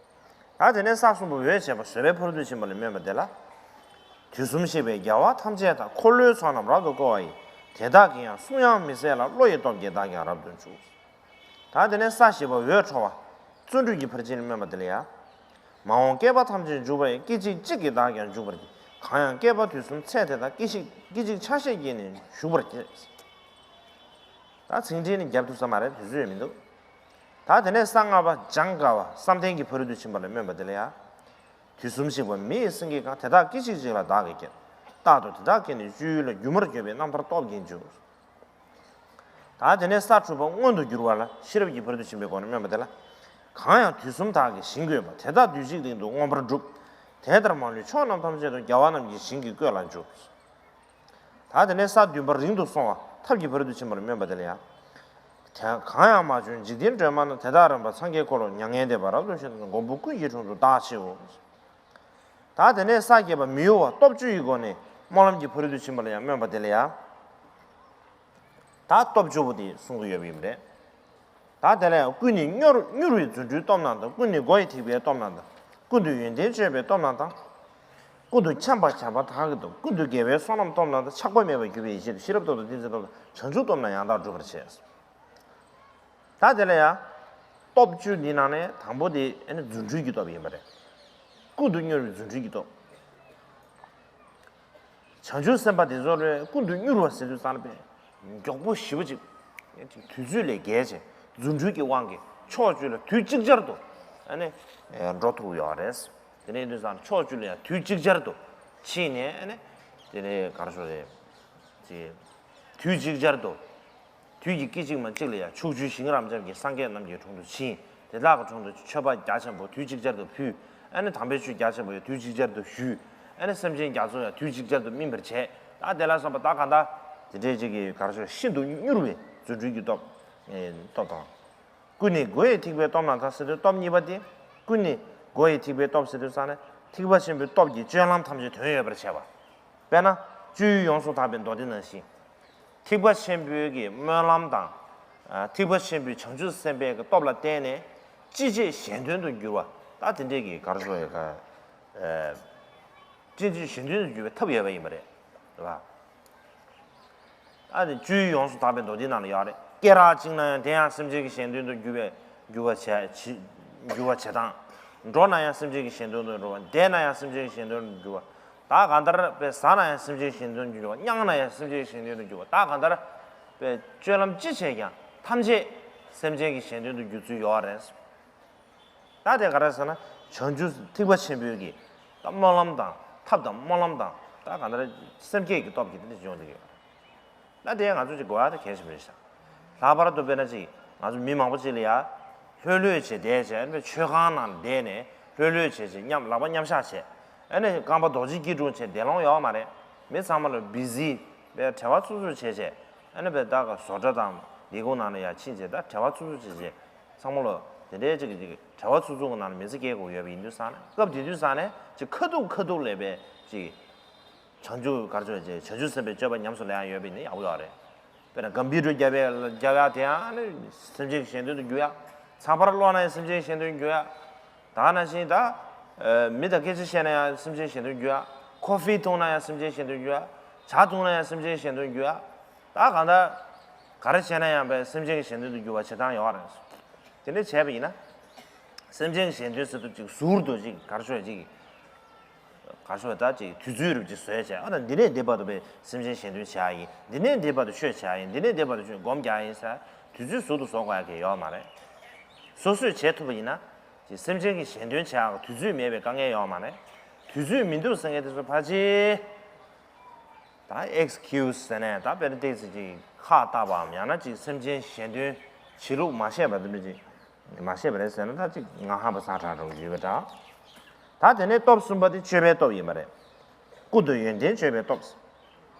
ད་དེ་ནས་ས་གསུམ་པོ་འོད་བྱེད་པ་བཟོད་པའི་ཕ་རོལ་ཏུ་ཕྱིན་པ་ལ་སྨོན་པ་དེ་ལ། དུས་གསུམ་གཤེགས་པའི་རྒྱལ་བ་ཐམས་ཅད་དང་། འཁོར་ལོའི་ཚོགས་རྣམས་རབ་ཏུ་བསྐོར་བ་ཡི། དེ་དག་གིས་ཡང་གསུང་དབྱངས་མི་ཟད་ལ། བློ་ཡི་སྟོབས་ཀྱིས་བདག་ཀྱང་རབ་ཏུ་འཇུག་ད་དེ་ནས་ས་བཞི་པ་འོད་འཕྲོ་བ་བརྩོན་འགྲུས་ཀྱི་ཕར་ཕྱིན་ལ་སྨོན་པ་དེ་ལ་ཡང་། མ་འོངས་བསྐལ་པ་ཐམས་ཅད་འཇུག་པ་ཡི། སྐད་ཅིག་གཅིག་གིས་བདག་ཀྱང་འཇུག་པར་བགྱི། གང་ཡང་བསྐལ་པ་དུས་གསུམ་ཚད་དེ་དག་སྐད་ཅིག་སྐད་ཅིག་ཆ་ཤས་ཀྱིས་ནི་ཞུགས་པར་བགྱི། ད་ཚིག་འགྲེལ་ནི་རྒྱབ་ཐུབ་ས་མ་རེད། དུས་ཚོད་ཡང་མི་འདུག་ད་དེ་ནས་ས་ལྔ་པ་འཇམ་དཀར་བ་བསམ་གཏན་གྱི་ཕ་རོལ་ཏུ་ཕྱིན་པ་ལ་སྨོན་པ་དེ་ལ་ཡང་། དུས་གསུམ་གཤེགས་པ་མི་ཡི་སེང་གེ་གང་། དེ་དག་སྐད་ཅིག་གཅིག་ལ་བདག་གིས་ཁྱེར། རྟག་ཏུ་དེ་དག་གིས་ནི་སྤྱོད་ཡུལ་ལ། སྒྱུ་མར་གྱུར་པའི་རྣམ་ཐར་སྟོབས་ཀྱིས་འཇུག་ད་དེ་ནས་ས་དྲུག་པ་མངོན་དུ་གྱུར་པ་ལ་ཤེས་རབ་ཀྱི་ཕ་རོལ་ཏུ་ཕྱིན་པའི་སྒོ་ནས་སྨོན་པ་དེ་ལ། གང་ཡང་དུས་གསུམ་དག་གིས་ཞིང་བཀོད་པ། དེ་དག་དུས་གཅིག་སྟེང་དུ་མངོན་པར་འགྲུབ། དེ་ལྟར་མ་ལུས་ཕྱོགས་རྣམས་ཐམས་ཅད་དུ། རྒྱལ་བ་རྣམས་ཀྱི་ཞིང་གི་བཀོད་ལ་འཇུག་ད་དེ་ནས་ས་བདུན་པ་རིང་དུ་སོང་བ་ཐབས་ཀྱི་ཕ་རོལ་ཏུ་ཕྱིན་པ་ལ་སྨོན་པ་དེ་ལ་ཡང་། དེ་གང་ཡང་མ་བྱོན་འཇིག་རྟེན་སྒྲོན་མ་ན། དེ་དག་རིམ་པར་སངས་རྒྱས་འཁོར་ལོ། མྱ་ངན་འདས་པ་རབ་ཏུ་ཤེས་དང་། མགོན་པོ་ཀུན་གྱི་དྲུང་དུ་བདག་མཆིའོ། ད་དེ་ནས་ས་བརྒྱད་པ་མི་གཡོ་བ་སྟོབས་བཅུ་ཡི་སྒོ་ནས་སྨོན་ལམ་གྱི་ཕ་རོལ་ཏུ་ཕྱིན་པ་ལ་ཡང་སྨོན་པ་དེ་ལ་ཡང་། ད་སྟོབས་བཅུ་པོ་དེ་གསུང་གི་ཡོད་པ་ཡིན་པ་རེད། ད་དེ་ལ་ཡང་ཀུན་ནས་མྱུར་མྱུར་བའི་རྫུ་འཕྲུལ་སྟོབས་རྣམས་དང་། ཀུན་ནས་སྒོ་ཡི་ཐེག་པའི་སྟོབས་རྣམས་དང་། ཀུན་ཏུ་ཡོན་ཏན་སྤྱོད་པའི་སྟོབས་རྣམས་དང་། ཀུན་ཏུ་འཁྱམས་པ་བྱམས་པ་དག་གི་སྟོབས། ཀུན་ཏུ་དགེ་བའི་བསོད་ནམས་སྟོབས་རྣམས་དང་། ཆགས་པ་མེད་པར་གྱུར་པའི་ཡེ་ཤེས་དང་། ཤེས་རབ་སྟོབས་དང་ཏིང་འཛིན་སྟོབས་དང་། བྱང་ཆུབ་སྟོབས་རྣམས་ཡང་དག་སྒྲུབ་པར་བྱེད། ད་དེ་ལ་ཡང་། སྟོབས་བཅུ་འདི་ནང་ནས་དང་པོ་དེ་ཨ་ནི་རྫུ་འཕྲུལ་གྱི་སྟོབས་ཡིན་པ་རེད། ཀུན་ཏུ་མྱུར་བའི་རྫུ་འཕྲུལ་གྱི་སྟོབས། བྱང་ཆུབ་སེམས་དཔའ་དེ་ཚོ་ལ་ཀུན་ཏུ་མྱུར་བ་ཟེར་དུས་ཙམ་པས་མགྱོགས་པོ་ཞེ་པོ་ཅིག་དུས་ཚོད་ལས་བརྒལ་བྱས་རྫུ་འཕྲུལ་གྱི་དབང་གིས་ཕྱོགས་བཅུ་ལ་དུས་གཅིག་ཅར་དུ་ཨ་ནི་འགྲོ་ཐུབ་ཡོད་རེད། དེ་ནས་དུས་ཙམ་ཕྱོགས་བཅུ་ལ་ཡང་དུས་གཅིག་ཅར་དུ་ཕྱིན་ནས་ཨ་ནི་དེ་ནས་ག་རེ་ཞུ་རེད། དུས་གཅིག་ཅར་དུ། དུས་ཀྱི་སྐད་ཅིག་མ་གཅིག་ལ་ཡང་ཕྱོགས་བཅུའི་ཞིང་རབ་འབྱམས་ཀྱི་སངས་རྒྱས་རྣམས་ཀྱི་དྲུང་དུ་ཕྱིན། དེ་དག་གི་དྲུང་དུ་མཆོད་པ་རྒྱ་ཆེན་པོ་དུས་གཅིག་ཅར་དུ་ཕུལ། ཨ་ནི་དམ་པའི་ཆོས་རྒྱ་ཆེན་པོ་ཡང་དུས་གཅིག་ཅར་དུ་ཞུས། ཨ་ནི་སེམས་ཅན་རྒྱ་མཚོ་ཡང་དུས་གཅིག་ཅར་དུ་སྨིན་པར་བྱས། ད་དེ་ལ་སོགས་པ་ད་གང་ལྟར་དེ་འདྲའི་ཅིག་གི་ག་རེ་ཞུ་ཤིན་ཏུ་མྱུར་བའི་རྫུ་འཕྲུལ་གྱི་སྟོབས། སྟོབས་དང་། ཀུན་ནས་སྒོ་ཡི་ཐེག་པའི་སྟོབས་རྣམས་དང་ཟེར་དུས་སྟོབས་གཉིས་པ་དེ། ཀུན་ནས་སྒོ་ཡི་ཐེག་པའི་སྟོབས་ཟེར་དུས་ཙམ་ནས་ཐེག་པ་ཆེན་པོའི་སྟོབས་ཀྱིས་སྤྱོད་ལམ་ཐམས་ཅད་དོན་ཡོད་པར་བྱེད་པ། དཔེར་ན། སྤྱོད་ཡུལ་ཡོངས་སུ་དག་པའི་མདོ་སྡེ་ནང་བཞིན། ཐེག་པ་ཆེན་པོའི་གི་སྨོན་ལམ་དང་། ཨ། ཐེག་པ་ཆེན་པོའི་བྱང་ཆུབ་སེམས་དཔའི་གི་སྟོབས་ལ་བརྟེན་ནས་ཅི་བྱེད་གཞན་དོན་དུ་འགྱུར་བ། ད་དེ་འདྲའི་གི་ག་རེ་ཞུ་ཡ་ག་ཨ། ཅི་བྱེད་གཞན་དོན་དུ་འགྱུར་བའི་ཐབས་ཡོད་པ་ཡིན་པ་རེད། རེད་པ། ཨ་ནི་སྤྱོད་ཡུལ་ཡོངས་སུ་དག་པའི་མདོ་སྡེ་ནང་ལ་ཡོད་རེད། སྐེ་རགས་བཅིངས་ན་ཡང་དེ་ཡང་སེམས་ཅན་གྱི་གཞན་དོན་དུ་འགྱུར་བའི་འགྱུར་བ་བྱེད་བྱེད་འགྱུར་བ་བྱེད་སྟངས། འགྲོ་ན་ཡང་སེམས་ཅན་གྱི་གཞན་དོན་དུ་འགྲོ་བ། བསྡད་ན་ཡང་སེམས་ཅན་གྱི་གཞན་དོན་དུ་འགྱུར་བ། ད་གང་ལྟར་པའི་ཟ་ན་ཡང་སེམས་ཅན་གཞན་དོན་དུ་འགྱུར་བ། མྱང་ན་ཡང་སེམས་ཅན་གཞན་དོན་དུ་འགྱུར་བ། ད་གང་ལྟར་པའི་སྤྱོད་ལམ་ཅི་བྱས་ཀྱང་ཐམས་ཅད་སེམས་ཅན་གྱི་གཞན་དོན་དུ་འགྱུར་ཚུལ་ཡོད་རེད། ད་དེ་ག་རེ་ཟེར་ན་བྱང་ཆུབ་ཐེག་པ་ཆེན་པོའི་གི་ད་སྨོན་ལམ་དང་ཐབས་དང་སྨོན་ལམ་དང་ད་གང་ལྟར་སེམས་བསྐྱེད་ཀྱི་སྟོབས་ཀྱིས་དེ་འདྲ་ཡོང་བསྡད་ཀྱི་ཡོད་རེད། ད་དེ་ང་ཚོ་ཅིག་གོ་ཡ་ད་གལ་ཆེན་པོ་རེད་ཤག་ལྷག་པར་དུ་དཔེར་ན་ཅིག་ང་ཚོ་མི་མང་པོ་ཅིག་ལ་ཡ་ལྷོད་ལྷོད་བྱས་བསྡད་བྱས་ཨ་ནི་མཆོད་ཁང་ནང་བསྡད་ནས་ལྷོད་ལྷོད་བྱས་བྱས་མཉམ་ལག་པ་མཉམ་བཞག་བྱས་ཨ་ནི་རྐང་པ་རྡོག་གཅིག་སྐྱིལ་ཀྲུང་བྱས་བསྡད་ལོང་ཡོད་མ་རེད། མི་ཚང་མ་ལ་བི་ཟི་པའི་བྲེལ་བ་ཚུབ་ཚུབ་བྱས་བྱས་ཨ་ནི་པའི་ད་ག་བཟོ་གྲྭ་དང་ ལས་ཁུངས་ནང་ལ་ཡར་ཕྱིན་བྱས། ད་བྲེལ་བ་ཚུབ་ཚུབ་བྱས་བྱས་ཚང་མ་ལོ་དེ་འདྲའི་ཅིག་ཅིག་བྲེལ་བ་ཚུབ་ཚུབ་ཀྱི་ནང་ལ་མི་ཚེ་སྐྱེལ་དགོས་ཡོད་པ་ཡིན་དུས་ཙང་ནས། སྐབས་དེ་དུས་ཙང་ནས་ཅིག་ཁ་ཐུག་ཁ་ཐུག་ལ་བས་ཅིག་བྱང་ཆུབ་གར་ཆོས་ཅིག་བྱང་ཆུབ་སེམས་དཔའི་སྤྱོད་པ་ཉམས་སུ་ལེན་ཡག་ཡོད་པ་ཡིན་ན་ཡག་པོ་ཡོད་རེད། དཔེར་ན་ཀམ་པུ་ཊར་རྒྱབ་ཡག་རྒྱབ་ཡག་དེ་ཡང་ནི་སེམས་ཅན་གྱི་གཞན་དོན་དུ་འགྱུར་ཡག་ཚགས་པར་ཀློག་ན་ཡང་སེམས་ཅན་གྱི་གཞན་དོན་འགྱུར་ཡག་ད་ག་ནང་བཞིན་ད། ཨ། མི་དང་སྐད་ཆ་བཤད་ན་ཡང་སེམས་ཅན་གཞན་དོན་འགྱུར་ཡག་ཀོ་ཧྥི་འཐུང་ན་ཡང་སེམས་ཅན་གཞན་དོན་འགྱུར་ཡག་ཇ་འཐུང་ན་ཡང་སེམས་ཅན་གཞན་དོན་འགྱུར་ཡག་ད་གང་ལྟར་ག་རེ་བྱས་ན་ཡང་པའི་སེམས་ཅན་གྱི་གཞན་དོན་དུ་འགྱུར་བ་བྱེད་སྟངས་ཡོད་རེད། དེ་འདྲ་བྱས་པ་ཡིན་ན། སེམས་ཅན་གྱི་གཞན་དོན་ཟེར་དུས་ཅིག་ཟུར་དུ་ཅིག་གར་ཤོར་ཅིག་གར་ཤོར་ད་ཅིག་དུས་ཚོད་རུབ་ཅིག་བཟོས་བྱས། ཨ་ད་འདི་ནས་འདི་བར་དུ་པའི་སེམས་ཅན་གཞན་དོན་བྱ་ཡིན། འདི་ནས་འདི་བར་དུ་ཆོས་བྱ་ཡིན། འདི་ནས་འདི་བར་དུ་ཆོས་སྒོམ་རྒྱག་ཡིན་ཟེར་དུས་ཚོད་ཟུར་དུ་བཟོ་དགོས་ཡག་གི་ཡོད་མ་རེད། སོ་སོས་བྱེད་ཐུབ་པ་ཡིན་ན། ཅིག་སེམས་ཅན་གྱི་གཞན་དོན་བྱེད་ཡག་དུས་ཚོད་མེད་པའི་དཀའ་ངལ་ཡོད་མ་རེད། དུས་ཚོད་མི་འདུག་ཟེར་མཁན་དེ་ཚོ་ཕལ་ཆེར། ད་ཨེག་སི་ཁིའུ་སི་ཟེར་ནས་ད་དཔེར་ན་ཏོག་ཙམ་ཅིག་ཁག་བཏགས་པའམ། ཡང་ན་ཅིག་སེམས་ཅན་གཞན་དོན་བྱེད་ལུགས་མ་ཤེས་པ་འདི་འདྲ་ཅིག་མ་ཤེས་པ་རེད་ཟེར་ན། ད་ཅིག་ངག་ཧམ་པ་ཚ་དྲགས་འགྲོ་གི་ཡོད་པ་འདྲ། ད་དེ་ནས་སྟོབས་གསུམ་པ་དེ་སྤྱོད་པའི་སྟོབས་ཡིན་པ་རེད། ཀུན་ཏུ་ཡོན་ཏན་སྤྱོད་པའི་སྟོབས།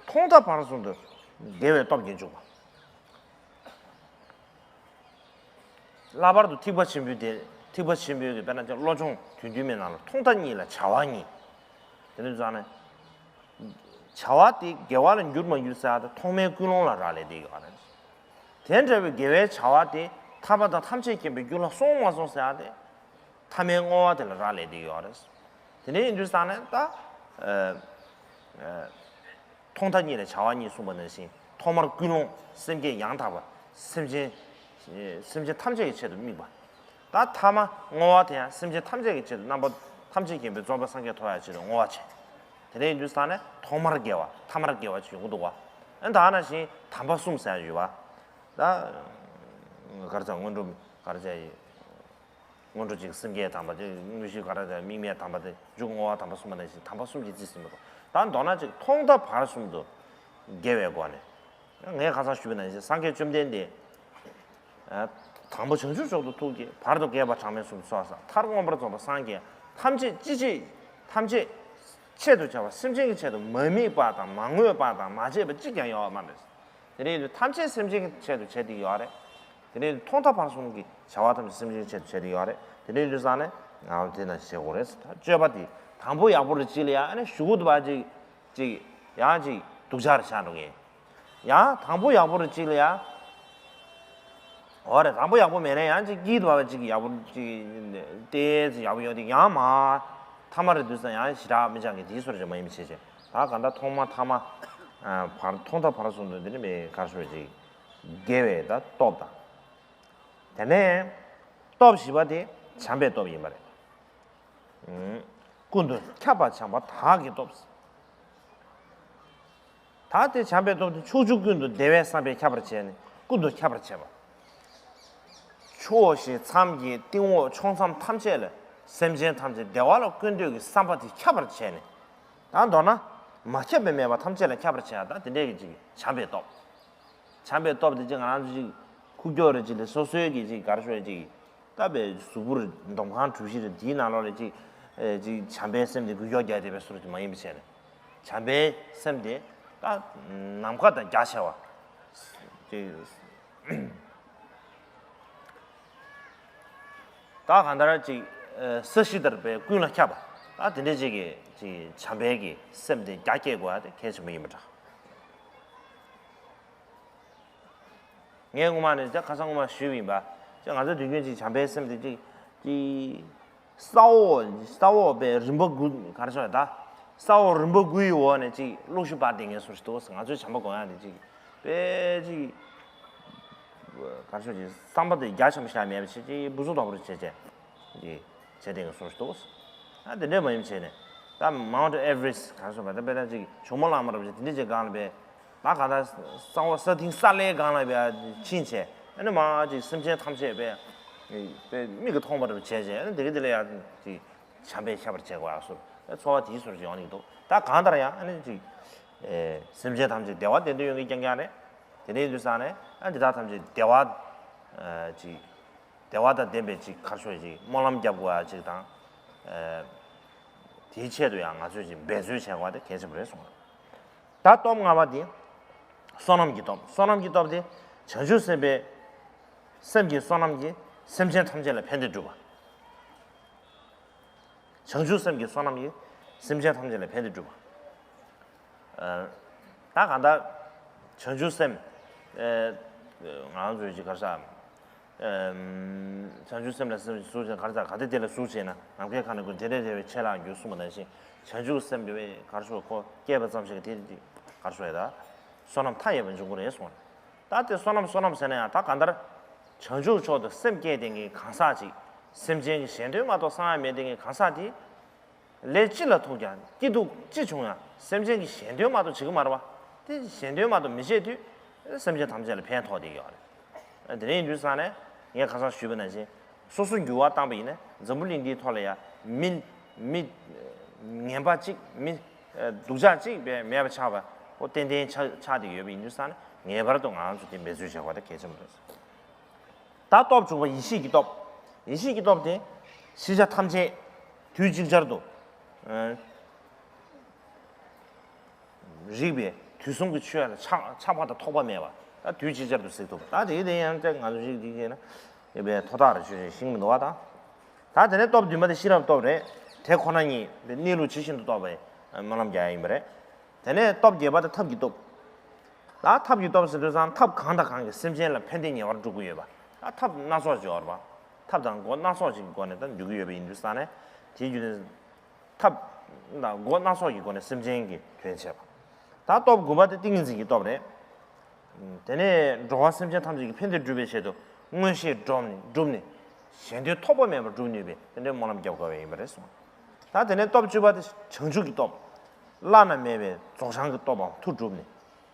ཐོག་མཐའ་བར་གསུམ་དུ་དགེ་བའི་སྟོབས་ཀྱིས་འཇུག་པ། ལྷག་པར་དུ་ཐེག་པ་ཆེན་པོའི་དེ། ཐེག་པ་ཆེན་པོའི་གི་དཔེར་ན་ཅིག་བློ་སྦྱོང་དོན་བསྡུས་མའི་ནང་ལ་ཐོག་མཐའ་གཉིས་ལ་བྱ་བ་གཉིས། དེ་ནས་ཙང་ནས། བྱ་བ་དེ་དགེ་བ་ལ་འགྱུར་མ་འགྱུར་ཟེར་ཡག་དེ་ཐོག་མའི་ཀུན་སློང་ལ་རག་ལས་བསྡད་ཡོད་རེད། དེ་འདྲ་བའི་དགེ་བའི་བྱ་བ་དེ་ཐར་པ་དང་ཐམས་ཅད་མཁྱེན་པའི་རྒྱུ་ལ་སོང་མ་སོང་ཟེར་ཡག་དེ་ཐ་མའི་བསྔོ་བ་དེ་ལ་རག་ལས་བསྡད་ཡོད་རེད། དེ་འདྲ་ཡིན་དུས་ཙང་ནས་ད། ཨ། ཨ། ཐོག་མཐའ་གཉིས་ལ་བྱ་བ་གཉིས་གསུངས་པ་ནང་བཞིན། ཐོག་མར་ཀུན་སློང་སེམས་བསྐྱེད་ཡང་དག་པ། སེམས་ཅན། སེམས་ཅན་ཐམས་ཅད་ཀྱི་ཆེད་དུ་དམིགས་པ། ད་ཐ་མ་བསྔོ་བ་དེ་ཡང་སེམས་ཅན་ཐམས་ཅད་ཀྱི་ཆེད་དུ། རྣམ་པ་ཐམས་ཅད་མཁྱེན་པའི་རྫོགས་པའི་སངས་རྒྱས་ཐོབ་ཡག་ཆེད་དུ་བསྔོ་བ་བྱས། དེ་འདྲ་ཡིན་དུས་ཙང་ནས་ཐོག་མར་དགེ་བ་ཐ་མར་དགེ་བ་ཅིག་ཡོང་གི་འདུག་བ། ཨ་ད་ནང་བཞིན་དམ་པ་གསུམ་ཟེར་ཡག་ཡོད་པ། ད་ག་རེ་ཟེར། སྔོན་འགྲོ། ག་རེ་ཟེར། སྔོན་འགྲོ་གཅིག་སེམས་བསྐྱེད་དམ་པ་དེ། དངོས་གཞི་ག་རེ་དང་དམིགས་མེད་དམ་པ་དེ། མཇུག་བསྔོ་བ་དམ་པ་གསུམ་པ་ནང་བཞིན་དམ་པ་གསུམ་གྱིས་རྩིས་ཟིན་པ་དང་། ད་མདོར་ན་ཅིག་ཐོག་མཐའ་བར་གསུམ་དུ་དགེ་བའི་སྒོ་ནས། ངས་ཁ་སང་ཞུས་པ་ནང་བཞིན་སངས་རྒྱས་བཅོམ་ལྡན་འདས། ཨ། དང་པོ་བྱང་ཆུབ་མཆོག་ཏུ་ཐུགས་བསྐྱེད། བར་དུ་བསྐལ་པ་གྲངས་མེད་གསུམ་ཚོགས་བསགས། མཐར་མངོན་པར་རྫོགས་པར་སངས་རྒྱས། ཐམས་ཅད་ཅི་བྱེད། ཐམས་ཅད་ཆེད་དུ་བྱ་བ། སེམས་ཅན་གྱི་ཆེད་དུ་མ་དམིགས་པ་དང་མ་བསྔོས་པ་དང་མ་བྱས་པ་གཅིག་ཀྱང་ཡོད་མ་རེད། དེ་འདྲ་ཡིན་དུས་ཐམས་ཅད་སེམས་ཅན་གྱི་ཆེད་དུ་བྱས་བསྡད་ཡོད་རེད། དེ་ནས་ཐོག་མཐའ་བར་གསུམ་གྱི་བྱ་བ་ཐམས་ཅད་སེམས་ཅན་ཆེད་དུ་བྱས་ཏེ་ཡོད་རེད། དེ་འདྲ་ཡིན་དུས་ཙང་ནས་ང་དེ་ན་བྱེད་དགོས་རེད། ད་སྤྱོད་པ་དེ་དང་པོ་ཡག་པོ་རེ་གཅིག་ལ་ཡ་ཨ་ནི་གཞུག་གུ་དུ་བ་ཅིག་ཅིག་ཡང་ཅིག་སྡུག་ཅག་རེ་ཆགས་འགྲོ་གི་ཡིན། ཡང་དང་པོ་ཡག་པོ་རེ་གཅིག་ལ་ཡ། འོ་རེད། དང་པོ་ཡག་པོ་མེད་ན་ཡང་ཅིག་དཀྱིལ་དུ་བ་ཅིག་ཡག་པོ་ཅིག་ཏོག་ཙམ་ཡག་པོ་ཡོང་དུས་ཡང་མ། ཐ་མ་རེ་དུས་ཙང་ཡང་ཞེ་དྲག་མི་ཆགས་མཁན་དེའི་བཟོ་འདྲ་ཅིག་མ་ཡིན་པ་བྱས་བྱས། ད་གང་ལྟར་ཐོག་མ་ཐ་མ། ཨ། བར། ཐོག་མཐའ་བར་གསུམ་དུ་འདི་ནི་མི་གར་སོ་ཅིག་དགེ་བའི་ད་སྟོབས་དང་། དེ་ནས་སྟོབས་བཞི་པ་དེ་བྱམས་པའི་སྟོབས་ཡིན་པ་རེད། ཨུམ། ཀུན་ཏུ་ཁྱབ་པ་བྱམས་པ་དག་གི་སྟོབས། ད་དེ་བྱམས་པའི་སྟོབས་དེ་ཕྱོགས་བཅུ་ཀུན་ཏུ་བདེ་བའི་བསམ་པས་ཁྱབ་པར་བྱས་ནས་ཀུན་ཏུ་ཁྱབ་པར་བྱེད་པ། ཕྱོགས་བཞི་མཚམས་བརྒྱད་སྟེང་འོག་ཕྱོགས་མཚམས་ཐམས་ཅད་ལ་སེམས་ཅན་ཐམས་ཅད་བདེ་བ་ལ་བཀོད་འདོད་ཀྱི་བསམ་པ་དེ་ཁྱབ་པར་བྱས་ནས། ད་མདོར་ན་མ་ཁྱབ་པའི་མེད་པ་ཐམས་ཅད་ལ་ཁྱབ་པར་བྱེད་ཡ། ད་དེ་འདྲས་ཀྱི་ཅིག་བྱམས་པའི་སྟོབས། བྱམས་པའི་སྟོབས་དེ་ཅིག་ང་རང་ཚོ་ཅིག་ཁུག་ཀྱོག་རེ་ཅིག་ལས་སོ་སོའི་གི་ཅིག་གར་ཤོར་ཅིག་ད་པའི་གཟུགས་པོ་རེ་འདོམ་ཁང་གྲུ་བཞི་རེ་དེའི་ནང་ལོགས་ལ་ཅིག་ཨེ་ཅིག་བྱམས་པའི་སེམས་དེ་འགུལ་སྐྱོད་རྒྱག་བསྡད་པའི་བཟོ་འདྲ་ཅིག་མ་ཡིན་པ་བྱས་ནས། བྱམས་པའི་སེམས་དེ་ད་ནམ་མཁའ་དང་རྒྱ་ཆེ་བ། ཅིག་ད་གང་ལྟར་ཅིག་ས་གཞི་ལྟར་བའི་ཀུན་ལ་ཁྱབ་པ། ད་དེ་འདྲ་ཅིག་གི་ཅིག་བྱམས་པའི་གི་སེམས་དེ་རྒྱ་སྐྱེད་དགོས་ཡ་དེ་གལ་ཆེན་པོ་ཡིན་པ་འདྲ། ངས་སྔོན་མ་ནས་ཅིག་ཁ་སང་སྔོན་མ་ཞུས་པ་ཡིན་པ། ཅིག་ང་ཚོ་དུས་རྒྱུན་ཅིག་བྱམས་པའི་སེམས་དེ་ཅིག་ཅིག་ས་འོག་ས་འོག་པའི་རིམ་པ་དགུ་ག་རེ་ཟེར་ད། ས་འོག་རིམ་པ་དགུ་ཡི་འོག་ནས་ཅིག་གློག་ཞུ་འབར་བསྡད་མཁན་བཟོ་འདྲ་ཅིག་འདུག་ང་ཚོའི་བྱམས་པ་དགོས་ཡ་དེ་ཅིག་དཔེ་ཅིག་ག་རེ་ཟེར་ཅིག་བསམ་པ་དེ་རྒྱ་ཆེན་པོ་ཞིག་མེད་པ་བྱས་ཅིག་སྦུ་སུབ་དོག་པོ་རེ་བྱས་བྱས་ཅིག་བྱས་བསྡད་མཁན་བཟོ་འདྲ་ཅིག་འདུག་ཨ་དེ་འདྲས་མ་ཡིན་པ་བྱས་ནས། ད་མའུན་ཊི་ཨེ་ཝ་རེ་སི་ག་རེ་ཟེར་བ་ད་དཔེར་ན་ཅིག་ཇོ་མོ་གླང་མ་ར་བ་ཅིག་དེ་འདྲས་ཅིག་སྒང་ལ་བས། ད་ག་ད་གསང་བ་ས་སྟེང་ས་བླའི་སྒང་ལ་བས་ཕྱིན་བྱས། ཨ་ནི་མ་ཅིག་སེམས་ཅན་ཐམས་ཅད་པས་པས་མིག་གིས་མཐོང་བ་འདྲ་བྱས་བྱས། ཨ་ནི་དེ་ག་དེ་ལ་ཡ་ཅིག་བྱམས་པས་ཁྱབ་པར་བྱེད་དགོས་ཡ་སོར། ཨ་ཚོར་བ་དེའི་སོར་ཅིག་ཡོང་གི་འདུག་ད་གང་ལྟར་ཡང་ཨ་ནི་ཅིག་ཨེ་སེམས་ཅན་ཐམས་ཅད་བདེ་བ་བདེ་འདོད་ཡོང་གི་རྐྱང་རྐྱང་རེད། དེ་འདྲ་ཡིན་དུས་ཙང་ནས་ཨ་འདི་དག་ཐམས་ཅད་བདེ་བ་ཨ་ཅིག་བདེ་བ་དང་ལྡན་པའི་ཅིག་ག་རེ་ཟེར་ཅིག་སྨོན་ལམ་རྒྱབ་དགོས་ཡ་ཅིག་དང་། ཨེ་དེའི་ཆེད་དུ་ཡང་ང་ཚོས་ཅིག་འབད་རྩོལ་བྱེད་དགོས་པ་དེ་གལ་ཆེན་པོ་རེད་གསུངས། ད་སྟོབས་ལྔ་པ་དེ་བསོད་ནམས་ཀྱི་སྟོབས། བསོད་ནམས་ཀྱི་སྟོབས་དེ་ བྱང་ཆུབ་སེམས་དཔའི་སེམས་ཀྱི་བསོད་ནམས་ཀྱིས་སེམས་ཅན་ཐམས་ཅད་ལ་ཕན་བདེ་སྒྲུབ་པ། བྱང་ཆུབ་སེམས་ཀྱི་བསོད་ནམས་ཀྱིས་སེམས་ཅན་ཐམས་ཅད་ལ་ཕན་བདེ་སྒྲུབ་པ། ཨ། ད་གང་ལྟར་བྱང་ཆུབ་སེམས། ཨེ། ང་རང་ཚོའི་ཅིག་ག་རེ་ཟེར། ཨེམ། བྱང་ཆུབ་སེམས་ལ་སེམས་ཀྱི་གཟུགས་ཅན་ག་རེ་ཟེར། གལ་ཏེ་དེ་ལ་གཟུགས་བྱས་ན་ནམ་མཁའི་མཁའ་ནི་ཀུན། དེ་འདྲའི་བདེ་བའི་ཆེ་ལ་འགྱུར་གསུངས་པ་ནང་བཞིན། བྱང་ཆུབ་སེམས་དེ་བས་ག་རེ་ཟེར། ཁོ་སྐྱེས་པ་ཙམ་ཞིག་གིས་དེ་ག་རེ་ཟེར་ད། བསོད་ནམས་མཐའ་ཡས་པ་འབྱུང་གི་རེད་གསུངས། ད་དེ་བསོད་ནམས་བསོད་ནམས་ཟེར་ན་ཡང་ད་གང་ལྟར། བྱང་ཆུབ་མཆོག་ཏུ་སེམས་བསྐྱེད་དེ་གི་གང་ཟག་ཅིག་སེམས་ཅན་གྱི་གཞན་དོན་མ་གཏོགས་བསམ་ཡ་མེད་དེ་གི་གང་ཟག་དེ། ལས་ཅི་ལ་ཐུག་ཀྱང་སྐྱིད་སྡུག་ཅི་བྱུང་ཡང་སེམས་ཅན་གྱི་གཞན་དོན་མ་གཏོགས་བྱེད་ཀྱི་མ་རེད་བ། དེ་གཞན་དོན་མ་གཏོགས་མི་བྱེད་དུས་སེམས་ཅན་ཐམས་ཅད་ལ་ཕན་ཐོགས་བསྡད་ཀྱི་ཡོད་རེད། དེ་འདྲ་ཡིན་དུས་ཙང་ནས་ངས་ཁ་སང་ཞུས་པ་ནང་བཞིན་སོ་སོ་འགྱུར་བ་བཏང་པ་ཡིན་ན་འཛམ་བུ་གླིང་འདིའི་ཐོག་ལ་ཡང་མི་མི་ངན་པ་གཅིག་མི་སྡུག་ཅག་གཅིག་བས་མེད་པ་ཆགས་པ་ཁོ་ཏན་ཏན་ཆགས་ཆགས་བསྡད་ཀྱི་ཡོད་པ་ཡིན་དུས་ཙང་ནས་ངེས་པར་དུ་ང་རང་ཚོ་དེ་འབད་རྩོལ་བྱེད་དགོས་པ་དེ་གལ་ཆེན་པོ་རེད། ད་སྟོབས་དྲུག་པ་ཡེ་ཤེས་ཀྱི་སྟོབས། ཡེ་ཤེས་ཀྱི་སྟོབས་དེ་ཤེས་བྱ་ཐམས་ཅད་དུས་ཅིག་ཅར་དུ་ཨ་རིག་པའི་དུས་གསུམ་གྱི་ཆོས་ལ་ཆགས་ཆགས་པ་དང་ཐོགས་པ་མེད་པ། ད་དུས་ཅིག་ཅར་དུ་གཟིགས་ཐུབ་པ། ད་དེ་དེ་ཡང་ཅིག་ང་ཚོ་ཞིག་ཅིག་བྱས་ན་ཡོད་པའི་ཐོག་ཐག་རེ་ཆོས་ཅིག་ཤེས་ཀྱི་མི་འདུག་བ། ད་ད་དེ་ནས་སྟོབས་བདུན་པ་དེ་ཤེས་རབ་སྟོབས་རེད། དེ་ཁོ་ན་ཉིད་དེ་གནས་ལུགས་ཇི་བཞིན་དུ་རྟོགས་པའི་སྨོན་ལམ་རྒྱག་ཡ་ཡིན་པ་རེད། དེ་ནས་སྟོབས་བརྒྱད་པ་དེ་ཐབས་ཀྱི་སྟོབས། ད་ཐབས་ཀྱི་སྟོབས་ཟེར་དུས་ཙང་ཐབས་གང་དང་གང་གིས་སེམས་ཅན་ལ་ཕན་བདེ་ཉེ་བར་སྒྲུབ་ཀྱི་ཡོད་པ། ད་ཐབས་སྣ་ཚོགས་ཅིག་ཡོད་རེད་པ། ཐབས་དང་སྒོ་སྣ་ཚོགས་ཅིག་གི་སྒོ་ནས་ད་འཇུག་གི་ཡོད་པ་ཡིན་དུས་ཙང་ནས་དེའི་རྒྱུ་ནས་ཐབས་དང་སྒོ་སྣ་ཚོགས་ཀྱི་སྒོ་ནས་སེམས་ཅན་གྱི་དོན་བྱེད་པ། ད་སྟོབས་དགུ་པ་དེ་ཏིང་ངེ་འཛིན་གྱི་སྟོབས་རེད། དེ་ནས་འགྲོ་བ་སེམས་ཅན་ཐམས་ཅད་ཀྱི་ཕན་བདེ་སྒྲུབ་པའི་ཆེད་དུ་མངོན་ཤེས་བསྒྲུབས་ནས་བསྒྲུབས་ནས་གཞན་དོན་ཐོགས་པ་མེད་པར་སྒྲུབ་ནུས་པའི་དེ་འདྲའི་སྨོན་ལམ་རྒྱབ་དགོས་པ་ཡིན་པ་རེད་གསུངས། ད་དེ་ནས་སྟོབས་བཅུ་པ་དེ་བྱང་ཆུབ་ཀྱི་སྟོབས། བླ་ན་མེད་པའི་རྫོགས་བྱང་གི་སྟོབས་པའང་མཐུ་བསྒྲུབས་ནས།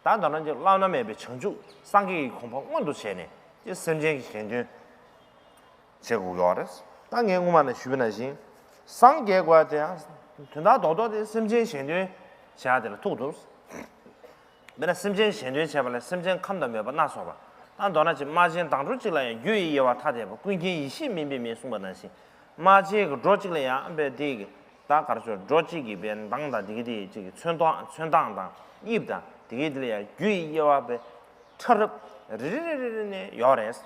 ད་མདོར་ན་ཅིག་བླ་ན་མེད་པའི་བྱང་ཆུབ་སངས་རྒྱས་ཀྱི་གོ་འཕང་མངོན་དུ་བྱས་ནས་ཅིག་སེམས་ཅན་གྱི་གཞན་དོན་བྱེད་དགོས་ཡོད་རེད། ད་ངས་སྔོན་མ་ནས་ཞུས་པ་ནང་བཞིན་སངས་རྒྱས་དགོས་ཡ་དེ་ཡང་དོན་དག་རྡོག་རྡོག་དེ་སེམས་ཅན་གཞན་དོན་བྱེད་ཡ་དེ་ལ་ཐུག་འདུག་དཔེར་ན་སེམས་ཅན་གཞན་དོན་བྱེད་པ་ལ་སེམས་ཅན་ཁམས་དང་མོས་པ་སྣ་ཚོགས་པ། ད་མདོར་ན་ཅིག་རྨ་ཆེན་མདངས་སྤྲོ་གཅིག་ལ་ཡང་རྒྱུ་ཡི་དབྱེ་བ་ཐ་དད་པ་ཀུན་མཁྱེན་ཡེ་ཤེས་མིན་པའི་མིང་གསུངས་པ་ནང་བཞིན། རྨ་ཆེན་གྱི་སྒྲོ་གཅིག་ལ་ཡང་དཔེ་དེ་གི་ད་གར་ཆོ་སྒྲོ་གཅིག་གི་དཔེ་མདངས་དང་དེ་གི་དེ་གཅིག་གི་ཚོན་མདོག་ཚོན་མདངས་དང་དབྱིབས་དང་དེ་གི་དེ་ལ་ཡང་རྒྱུ་ཡི་དབྱེ་བ་དཔེ་ཕྲ་རབ་རེ་རེ་རེ་རེ་ནས་ཡོད་རེད།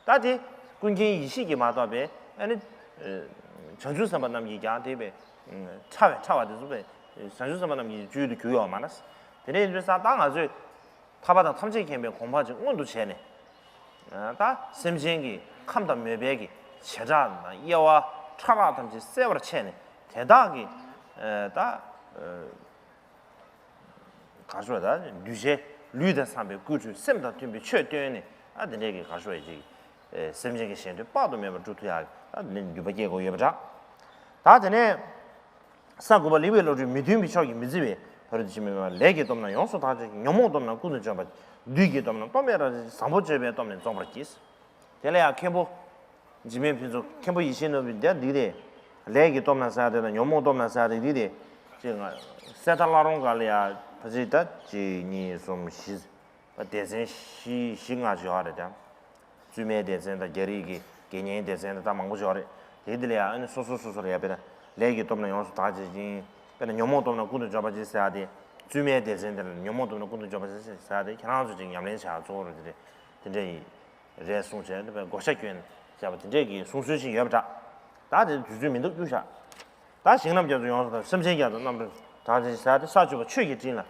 ད་དེ་ཀུན་མཁྱེན་ཡེ་ཤེས་ཀྱིས་མ་གཏོགས་པའི་ཨ་ནི་བྱང་ཆུབ་སེམས་དཔའ་རྣམས་ཀྱིས་ཀྱང་དེ་བས་ཕྲ་བའི་ཕྲ་བ་དེ་ཚོ་བས་བྱང་ཆུབ་སེམས་དཔའ་རྣམས་ཀྱི་བཅུད་དུ་གྱུར་ཡོད་མ་རེད། དེ་འདྲ་ཡིན་དུས་ཙང་ད་ང་ཚོས་ཐར་པ་དང་ཐམས་ཅད་མཁྱེན་པའི་གོ་འཕང་ཅིག་མངོན་དུ་བྱས་ནས། ད་སེམས་ཅན་གྱི་ཁམས་དང་མོས་པའི་གི་བྱེ་བྲག་དང་དབྱེ་བ་ཕྲ་རགས་ཐམས་ཅད་གསལ་བར་ཕྱེ་ནས་དེ་དག་གི་ད། ག་རེ་ཟེར་ད་གདུལ་བྱའི་ལུས་དང་འཚམ་པའི་སྐུ་ཁྲུས་སེམས་དང་མཐུན་པའི་ཆོས་བསྟན་ནས་ཨ་དེ་འདྲའི་གི་ག་རེ་ཟེར་ཅིག་སེམས་ཅན་གྱི་གཞན་དོན་དཔག་ཏུ་མེད་པར་སྒྲུབ་ཐུབ་ཡག་ཨ་དེ་འདྲའི་འདུན་པ་སྐྱེ་དགོས་ཡོད་པ་འདྲ། ད་དེ་ནས་ས་དགུ་པ་ལེགས་པའི་བློ་གྲོས་མི་མཐུན་པའི་ཕྱོགས་ཀྱིས་མི་བརྫི་བའི་ཕ་རོལ་ཏུ་ཕྱིན་པའི་ལས་ཀྱི་སྟོབས་རྣམས་ཡོངས་སུ་དག་བྱེད་ཅིང་ཉོན་མོངས་སྟོབས་རྣམས་ཀུན་ཏུ་འཇོམས་པ། བདུད་ཀྱི་སྟོབས་རྣམས་སྟོབས་མེད་རང་བཞིན་བཟང་པོ་སྤྱོད་པའི་སྟོབས་ནི་རྫོགས་པར་བགྱི། དེ་ལ་ཡང་མཁན་པོ་འཇིགས་མེད་ཕུན་ཚོགས་མཁན་པོ་ཡེ་ཤེས་ནོར་བུས་འདི་འདི་སྟེ། ལས་ཀྱི་སྟོབས་རྣམས་ཟེར་ཡ་དེ་དང་ཉོན་མོངས་སྟོབས་རྣམས་ཟེར་ཡ་དེ་འདི་སྟེ། ཅེས་ང་གསལ་ཐར་བླ་རུང་སྒང་ལ་ཡ་ཕལ་ཆེར་ད་གཅིག་གཉིས་གསུམ་བཞི། སྡེ་ཚན་བཞི་བཞི་ལྔ་ཅིག་ཡོད་རེད་ད། བཙུན་མའི་སྡེ་ཚན་དང་རྒྱ་རིགས་ཀྱི་དགེ་བསྙེན་སྡེ་ཚན་དང་ད་མང་པོ་ཅིག་ཡོད་རེད། དེ་འདི་ལ་ཡ་ཨ་ནི་སོ་སོ་སོ་སོར་ཡ་དཔེར་ན་ལས་ཀྱི་སྟོབས་རྣམས་ཡོངས་སུ་དག་བྱེད་ཅིང་། དཔེར་ན་ཉོན་མོངས་སྟོབས་རྣམས་ཀུན་ཏུ་འཇོམས་པར་བགྱི་ཟེར་ཡ་དེ། བཙུན་མའི་སྡེ་ཚན་དེ་ལ་ཉོན་མོངས་སྟོབས་རྣམས་ཀུན་ཏུ་འཇོམས་པར་བགྱི་ཟེར་ཡ་དེ་ཁྱེད་རང་ཚོ་ཅིག་ཉམས་ལེན་བྱ་གཙོ་བོ་རེད་དེ་རེད། དེ་འདྲ་ཡིན། རེད་གསུངས་བྱས་ནས་བགོ་བཤའ་བསྐྱོན་བྱས་པ་དེ་འདྲས་ཀྱི་གསུང་སྲོལ་ཞིག་ཡོད་པ་འདྲ། ད་དེ་དུས་ཚོད་མི་འདུག་རྒྱུ་ཤག་ད་ཞིང་རྣམས་རྒྱ་མཚོ་ཡོངས་སུ་དག་སེམས་ཅན་རྒྱ་མཚོ་རྣམ་པར་དག་ཅིང་ཟ་སྟེ་ས་བཅུ་པ་ཆོས་ཀྱི་སྤྲིན་ལ།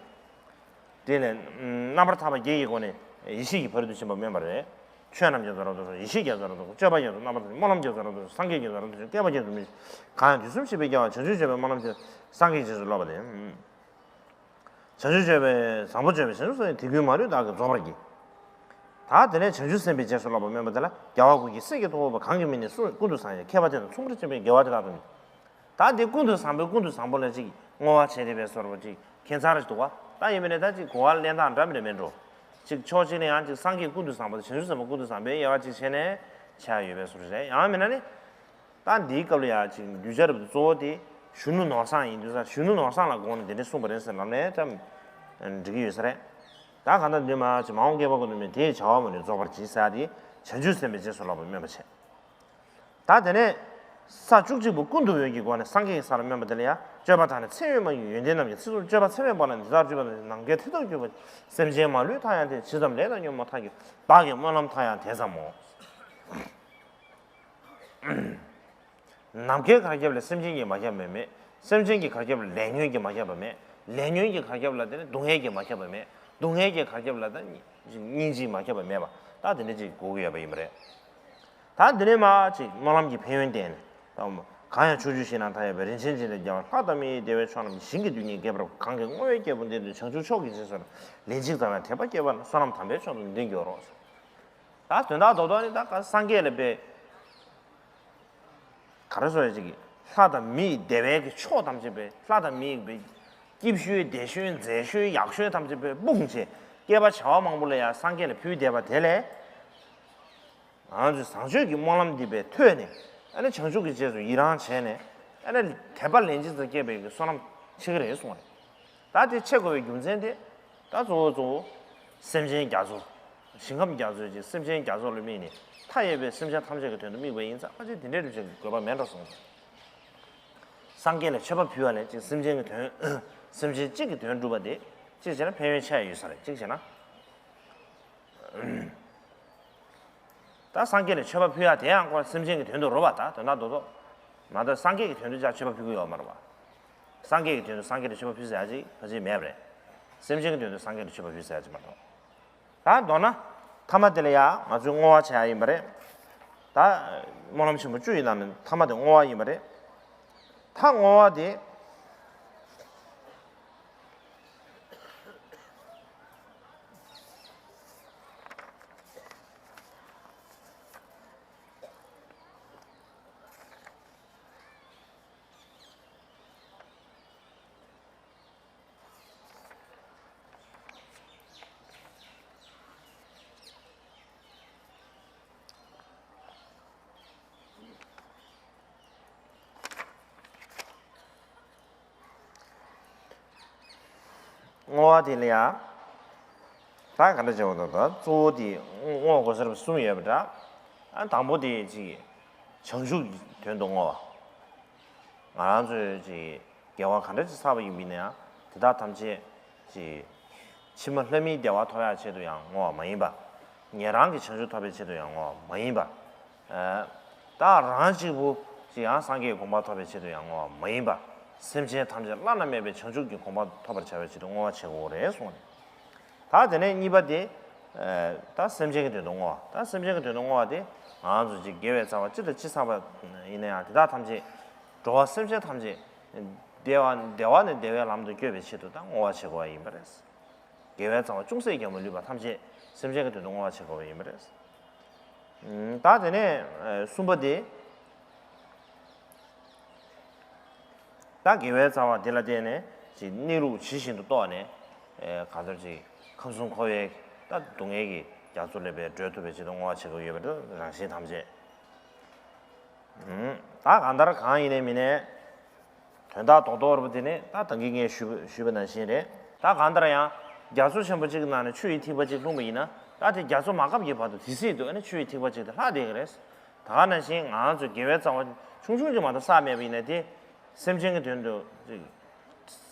སྤྲིན་ལས་རྣམ་པར་ཐར་པ་བརྒྱད་ཀྱི་སྒོ་ནས་ཡེ་ཤེས་ཀྱི་ཕ་རོལ་ཏུ་ཕྱིན་པ་སྨོན་པ་རེད། ཆོས་རྣམས་རྒྱ་མཚོ་རབ་ཏུ་ཕྱུང་། ཡེ་ཤེས་རྒྱ་མཚོ་རབ་ཏུ་ཕྱུང་། སྤྱོད་པ་རྒྱ་མཚོ་རྣམ་པར་ཐར། སྨོན་ལམ་རྒྱ་མཚོ་རབ་ཏུ་ཕྱུང་། བསྐལ་པ་རྒྱ་མཚོ་མི་ཤིགས། གང་ཡང་དུས་གསུམ་གཤེགས་པའི་རྒྱལ་བ་གང་བྱུང་ཆོས་ཀྱི་ཆོས་འཕགས་པ་སྨོན་ལམ་གྱི་སངས་རྒྱས་རྗེས་སུ་སློབ་པ་དེ། བྱང་ཆུབ་སྤྱོད་པའི་བཟང་པོ་སྤྱོད་པའི་བྱང་ཆུབ་སེམས་དེ་ཀུན་མ་ལུས་བདག་གིས་རྫོགས་པར་བགྱི། ད་དེ་ནས་བྱང་ཆུབ་སེམས་དཔའི་རྗེས་སུ་སློབ་པ་སྨོན་པ་དེ་ལ་རྒྱལ་བ་ཀུན་གྱི་སྲས་ཀྱི་ཐུ་བོ་པ་གང་གིས་མི་ནུས་གསུང་ཀུན་ཏུ་བཟང་ཡང་མཁས་པ་དེ་དང་མཚུངས་པར་བྱེད་པའི་དགེ་བ་དེ་དག་ཏུ་མི། ད་དེ་ཀུན་ཏུ་བཟང་པོའི་ཀུན་ཏུ་བཟང་པོ་ལ་ཅིག་བསྔོ་བ་བྱས་ཏེ་བས་སོར་བ་ཅིག་ཁྱད་མཚར་ཞིག་འདུག་བ། ད་ཡིན་མིན་ནས་ད་ཅིག་གོ་བ་ལེན་སྟངས་འདྲ་མི་འདྲ་མེད་འགྲོ། ཅིག་ཕྱོགས་གཅིག་ནས་ཡང་ཅིག་སངས་རྒྱས་ཀུན་ཏུ་བཟང་པོ་དང་བྱང་ཆུབ་སེམས་དཔའ་ཀུན་ཏུ་བཟང་པོའི་དབྱེ་བ་ཅིག་བྱས་ནས་བྱས་ཡོད་པའི་སོར་རེད། ཡང་མིན་ན་ནི། ད་འདིའི་སྐབས་ལ་ཡང་ཅིག་གདུལ་བྱ་རབ་ཏུ་གཙོ་བོ་དེ་གཞོན་ནུ་ནོར་བཟང་ཡིན་དུས་ཙང་གཞོན་ནུ་ནོར་བཟང་ལ་དགོངས་ནས་འདི་འདྲ་གསུངས་པ་རེད་ཟེར་ལབ་ནས་ཙམ་འགྲིག་གི་ཡོད་ས་རེད། ད་གང་ལྟར་འདི་མ་ཅིག་མ་འོངས་བསྐལ་པ་ཀུན་ཏུ་མི་དེའི་བྱ་བ་མ་ལུས་རྫོགས་པར་བགྱི་ཟེར་ཡ་དེ་བྱང་ཆུབ་སེམས་དཔའི་རྗེས་སུ་སློབ་པར་སྨོན་པ་བྱས། ད་དེ་ནས་ ས་བཅུ་གཅིག་པོ་ཀུན་ཏུ་འོད་ཀྱི་སྒོ་ནས་སངས་རྒྱས་ཀྱི་ས་ལ་སྨོན་པ་དེ་ལ་ཡང་སྤྱོད་པ་དག་ནི་ཚེ་སྔོན་མ་ཡི་ཡོན་ཏན་རྣམས་ཀྱིས་ཚེ་གཟུགས་སྤྱོད་པ་ཚེ་སྔོན་པ་ལ་འདི་ལྟར་སྤྱོད་པ་ནི་ནམ་མཁའི་མཐས་གཏུགས་གྱུར་པ། སེམས་ཅན་མ་ལུས་མཐའ་ཡང་དེ་ཇི་ཙམ་ལས་དང་སྙོམས་པ་མཐའ་ཡང་བདག་གི་སྨོན་ལམ་མཐའ་ཡང་དེ་ཙམ་མོ། ནམ་མཁའི་གར་ཁྱབ་ལ་སེམས་ཅན་གྱིས་མ་ཁྱབ་པ་མེད། སེམས་ཅན་གྱི་གར་ཁྱབ་ལ་ལས་ཉོན་གྱིས་མ་ཁྱབ་པ་མེད། ལས་ཉོན་གྱི་གར་ཁྱབ་ལ་དེ་ནི་སྡུག་བསྔལ་གྱིས་མ་ཁྱབ་པ་མེད། སྡུག་བསྔལ་གྱི་གར་ཁྱབ་ལ་དེ་ནི་སྙིང་རྗེས་མ་ཁྱབ་པ་མེད་པ། ད་དེ་འདྲ་ཅིག་གོ་གི་ཡོད་པ་ཡིན་པ་རེད། ད་འདི་ནས་མར་ཅིག་སྨོན་ལམ་གྱི་ཕན་ཡོན་བསྟན་ནས། ད་གང་ཡང་ཕྱོགས་བཅུའི་ཞིང་རྣམས་མཐའ་ཡས་པའི། རིན་ཆེན་འབྱུང་ལྡན་རྒྱལ་བ་ལྷ་དང་མི་ཡི་བདེ་བའི་མཆོག་རྣམས་ཀྱིས། ཞིང་གི་རྡུལ་སྙེད་བསྐལ་པར་གང་གི་བསྔོ་བས་སྐྱེས་བུ་འདི་དང་། བྱང་ཆུབ་མཆོག་གི་རྗེས་སུ་ལེགས་འཇིགས་དང་བའི་དད་པ་སྐྱེས་པ་ན། བསོད་ནམས་དམ་པའི་མཆོག་ཏུ་འདི་འགྱུར་རོ། ད་དོན་དག་རྡོག་རྡོག་ནི་ད་ག་སངས་རྒྱས་ལ་དཔེ་ག་རེ་ཟེར་ཡ་ཅིག་གི་ལྷ་དང་མི་ཡི་བདེ་བའི་གི་མཆོག་ཐམས་ཅད་པའི་ལྷ་དང་མི་ཡི་པའི་སྐྱིད་ཤོས་བདེ་ཤོས་མཛེས་ཤོས་ཡག་ཤོས་ཐམས་ཅད་པའི་སྤུངས་བྱས་བསྐལ་པ་བྱེ་བ་མང་པོ་ལ་ཡང་སངས་རྒྱས་ལ་ཕུལ་བསྡད་པ་དེ་ལས། ང་ཚོས་བཟང་སྤྱོད་ཀྱི་སྨོན་ལམ་འདི་པའི་ཐོས་ནས། ཨ་ནི་བྱང་ཆུབ་ཀྱི་རྗེས་སུ་ཡི་རང་བྱས་ནས། ཨ་ནི་དད་པ་ལན་གཅིག་ཙམ་སྐྱེས་པའི་གི་བསོད་ནམས་ཆེ་གི་རེད་གསུངས་རེད། ད་དེ་ཆེ་དགོས་པའི་རྒྱུ་མཚན་དེ། ད་གཙོ་བོ་གཙོ་བོ། སེམས་ཅན་རྒྱ་མཚོ། ཞིང་ཁམས་རྒྱ་མཚོའི་ཅིག་སེམས་ཅན་རྒྱ་མཚོ་ལ་དམིགས་ནས། མཐའ་ཡས་པའི་སེམས་ཅན་ཐམས་ཅད་ཀྱི་དོན་དུ་དམིགས་པ་ཡིན་ཙང་ཨ་ཅེ་དེ་འདྲའི་རིགས་ཅིག་དགོས་པ་མེད་འགྲོ་གསུངས། སངས་རྒྱས་ལ་མཆོད་པ་ཕུལ་བ་ལས་ཅིག་སེམས་ཅན་གྱི་དོན། སེམས་ཅན་གཅིག་གི་དོན་སྒྲུབ་པ་དེ་གཅིག་བྱས་ན་ཕན་ཡོན་ཆེ་ཡ་ཡོད་ས་རེད། གཅིག་བྱས་ན། ད་སངས་རྒྱས་ལ་མཆོད་པ་ཕུལ་ཡ་དེ་ཡང་ཁོ་སེམས་ཅན་གྱི་དོན་དུ་རེད་པ། ད་དོན་དག་རྡོག་རྡོག་མ་གཏོགས་སངས་རྒྱས་ཀྱི་དོན་དུ་ཅང་མཆོད་པ་ཕུལ་གྱི་ཡོད་མ་རེད་པ། སངས་རྒྱས་ཀྱི་དོན་དུ་སངས་རྒྱས་ལ་མཆོད་པ་ཕུལ་ཟེར་ཡ་ཅིག་ཕལ་ཆེར་མེད་པ་རེད། སེམས་ཅན་གྱི་དོན་དུ་སངས་རྒྱས་ལ་མཆོད་པ་ཕུལ་ཟེར་ཡ་ཅིག་མ་གཏོགས། ད་མདོར་ན། ཐ་མ་དེ་ལ་ཡང་ང་ཚོས་བསྔོ་བ་བྱེད་ཡ་ཡིན་པ་རེད། ད། སྨོན་ལམ་ཆེན་པོ་བཅུ་ཡི་ནང་ནས་ཐ་མ་དེ་བསྔོ་བ་ཡིན་པ་རེད། ད་བསྔོ་བ་དེ། བསྔོ་བ་དེ་ལ་ཡང་། ད་ག་འདྲ་བྱེད་པ་དང་ད་གཙོ་བོ་དེ་བསྔོ་དགོས་ས་རབ་གསུམ་ཡོད་པ་འདྲ། ཨ་དང་པོ་དེ་ཅིག་བྱང་ཆུབ་ཀྱི་དོན་དུ་བསྔོ་བ། ང་རང་ཚོས་ཅིག་དགེ་བ་ག་འདྲ་ཅིག་བསགས་པ་ཡིན་པ་ཡིན་ན་ཡང་དེ་དག་ཐམས་ཅད་ཅིག་ཕྱི་མ་ལྷ་མིའི་བདེ་བ་ཐོབ་ཡག་ཆེད་དུ་ཡང་བསྔོ་བ་མ་ཡིན་པ། ཉན་རང་གི་བྱང་ཆུབ་ཐོབ་པའི་ཆེད་དུ་ཡང་བསྔོ་བ་མ་ཡིན་པ། ཨ། ད་རང་གཅིག་པུ་ཅིག་ཡང་སངས་རྒྱས་ཀྱི་གོ་འཕང་ཐོབ་པའི་ཆེད་དུ་ཡང་བསྔོ་བ་མ་ཡིན་པ། སེམས་ཅན་ཐམས་ཅད་བླ་ན་མེད་པའི་བྱང་ཆུབ་ཀྱི་གོ་འཕང་ཐོབ་པར་བྱ་བའི་ཆེད་དུ་བསྔོ་བ་བྱེད་དགོས་རེད་གསུངས་ནས། ད་དེ་ནས་གཉིས་པ་དེ། ཨ། ད་སེམས་ཅན་གྱི་དོན་དུ་བསྔོ་བ། ད་སེམས་ཅན་གྱི་དོན་དུ་བསྔོ་བ་དེ་ང་ཚོ་ཅིག་དགེ་བའི་རྩ་བ་ཅི་དང་ཅི་བསགས་པ་ཡིན་ན་ཡང་དེ་དག་ཐམས་ཅད། འགྲོ་བ་སེམས་ཅན་ཐམས་ཅད། བདེ་བ་བདེ་བ་ནས་བདེ་བའི་ལམ་དུ་བསྐྱོད་པའི་ཆེད་དུ་ད་བསྔོ་བ་བྱེད་དགོས་པ་ཡིན་པ་རེད། དགེ་བའི་རྩ་བ་ཅུང་ཟད་ཀྱང་མ་ལུས་པ་ཐམས་ཅད་སེམས་ཅན་གྱི་དོན་དུ་བསྔོ་བ་བྱེད་དགོས་པ་ཡིན་པ་རེད། ད་དེ་ནས་གསུམ་པ་དེ། ད་དགེ་བའི་རྩ་བ་དེ་ལ་བརྟེན་ནས་ཅིག་གནས་ལུགས་ཇི་བཞིན་དུ་རྟོགས་ནས། གང་ལྟར་ཅིག་ཁམས་གསུམ་འཁོར་བའི་ད་སྡུག་བསྔལ་གྱི་རྒྱ་མཚོ་ལས་པའི་སྒྲོལ་ཐུབ་པའི་ཆེད་དུ་བསྔོ་བ་བྱེད་དགོས་ཡོད་པ་རེད། རང་གཞན་ཐམས་ཅད། ད་གང་ལྟར་གང་ཡིན་ནའི་མིན་ནའི། དོན་དག་རྡོག་རྡོག་རེད་པ་དེ་ནི་ད་ད་གིན་ངས་ཞུས་པ་ཞུས་པ་ནང་བཞིན་རེད། ད་གང་ལྟར་ཡང་རྒྱ་མཚོ་ཆེན་པོ་གཅིག་གི་ནང་ནས་ཆུ་ཡི་ཐིགས་པ་གཅིག་ལྷུང་བ་ཡིན་ན་ད་དེ་རྒྱ་མཚོ་མ་བཀབ་ཀྱི་བར་དུ་དེ་སྲིད་དུ་ཨ་ནི་ཆུ་ཡི་ཐིགས་པ་གཅིག་དེ་ལྷག་བསྡད་ཀྱི་རེད། ད་ག་ནང་བཞིན་ང་ཚོ་དགེ་བའི་རྩ་བ་ཆུང་ཆུང་གཅིག་མ་གཏོགས་བསགས་མེད་པ་ཡིན་ན་དེ་སེམས་ཅན་གྱི་དོན་དུ་ཅིག་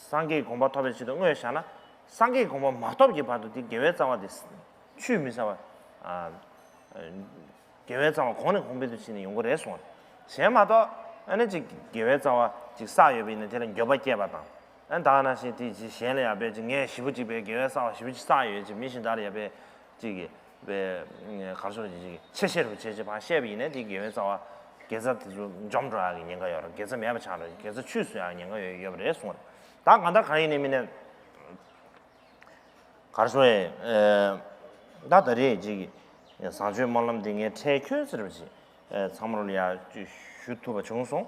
སངས་རྒྱས་ཀྱི་གོ་འཕང་ཐོབ་པའི་ཆེད་དུ་བསྔོས་བཞག་ན་སངས་རྒྱས་ཀྱི་གོ་འཕང་མ་ཐོབ་ཀྱི་བར་དུ་དེ་དགེ་བའི་རྩ་བ་དེ་ཆུད་མི་ཟ་བ། དགེ་བའི་རྩ་བ་གོང་ནས་གོང་འཕེལ་དུ་ཕྱིན་ནས་ཡོང་གི་རེད་གསུངས། གཞན་མ་གཏོགས་ཨ་ནི་ཅིག་དགེ་བའི་རྩ་བ་ཅིག་བསགས་ཡོད་པ་ཡིན་ན་དེ་ལ་འགྱོད་པ་སྐྱེས་པ་དང་། ཨ་ནི་ད་ག་ནང་བཞིན་དེ་ཅིག་གཞན་ལ་ཡང་དཔེ་ཅིག་ངས་ཞེ་པོ་ཅིག་པའི་དགེ་བའི་རྩ་བ་ཞེ་པོ་ཅིག་བསགས་ཡོད་ཅིག་མི་གཞན་དག་ལ་ཡང་དཔེ་ཅིག་གི་དཔེ་གར་སོང་ཅིག་ཅིག་ཆེ་ཆེ་རུ་ཆེ་ཆེ་ཕར་བཤད་པ་ཡིན་ན་དེ་དགེ་བའི་རྩ་བ་དགེ་རྩ་དེ་ཚོ་འཇོམས་འགྲོ་ཡག་གི་ཉེན་ཁ་ཡོད་རེད། དགེ་རྩ་མེད་པ་ཆགས་འགྲོ་དགེ་རྩ་ཆུད་ཟོས་ཡག་གི་ཉེན་ཁ་ཡོད་ཡོད་པ་རེད་གསུངས་རེད། ད་གང་ལྟར་གང་ཡིན་ནའི་མིན་ནའི། གར་སོང་ཨེ། ད་ད་རེས་ཅིག་བཟང་སྤྱོད་སྨོན་ལམ་འདི་ངས་འཕྲལ་ཁྱོད་ཟེར་བ་ཅིག་ཚང་མར་ལ་ཡ་ཅིག་ཞུ་ཐུབ་པ་བྱུང་སོང་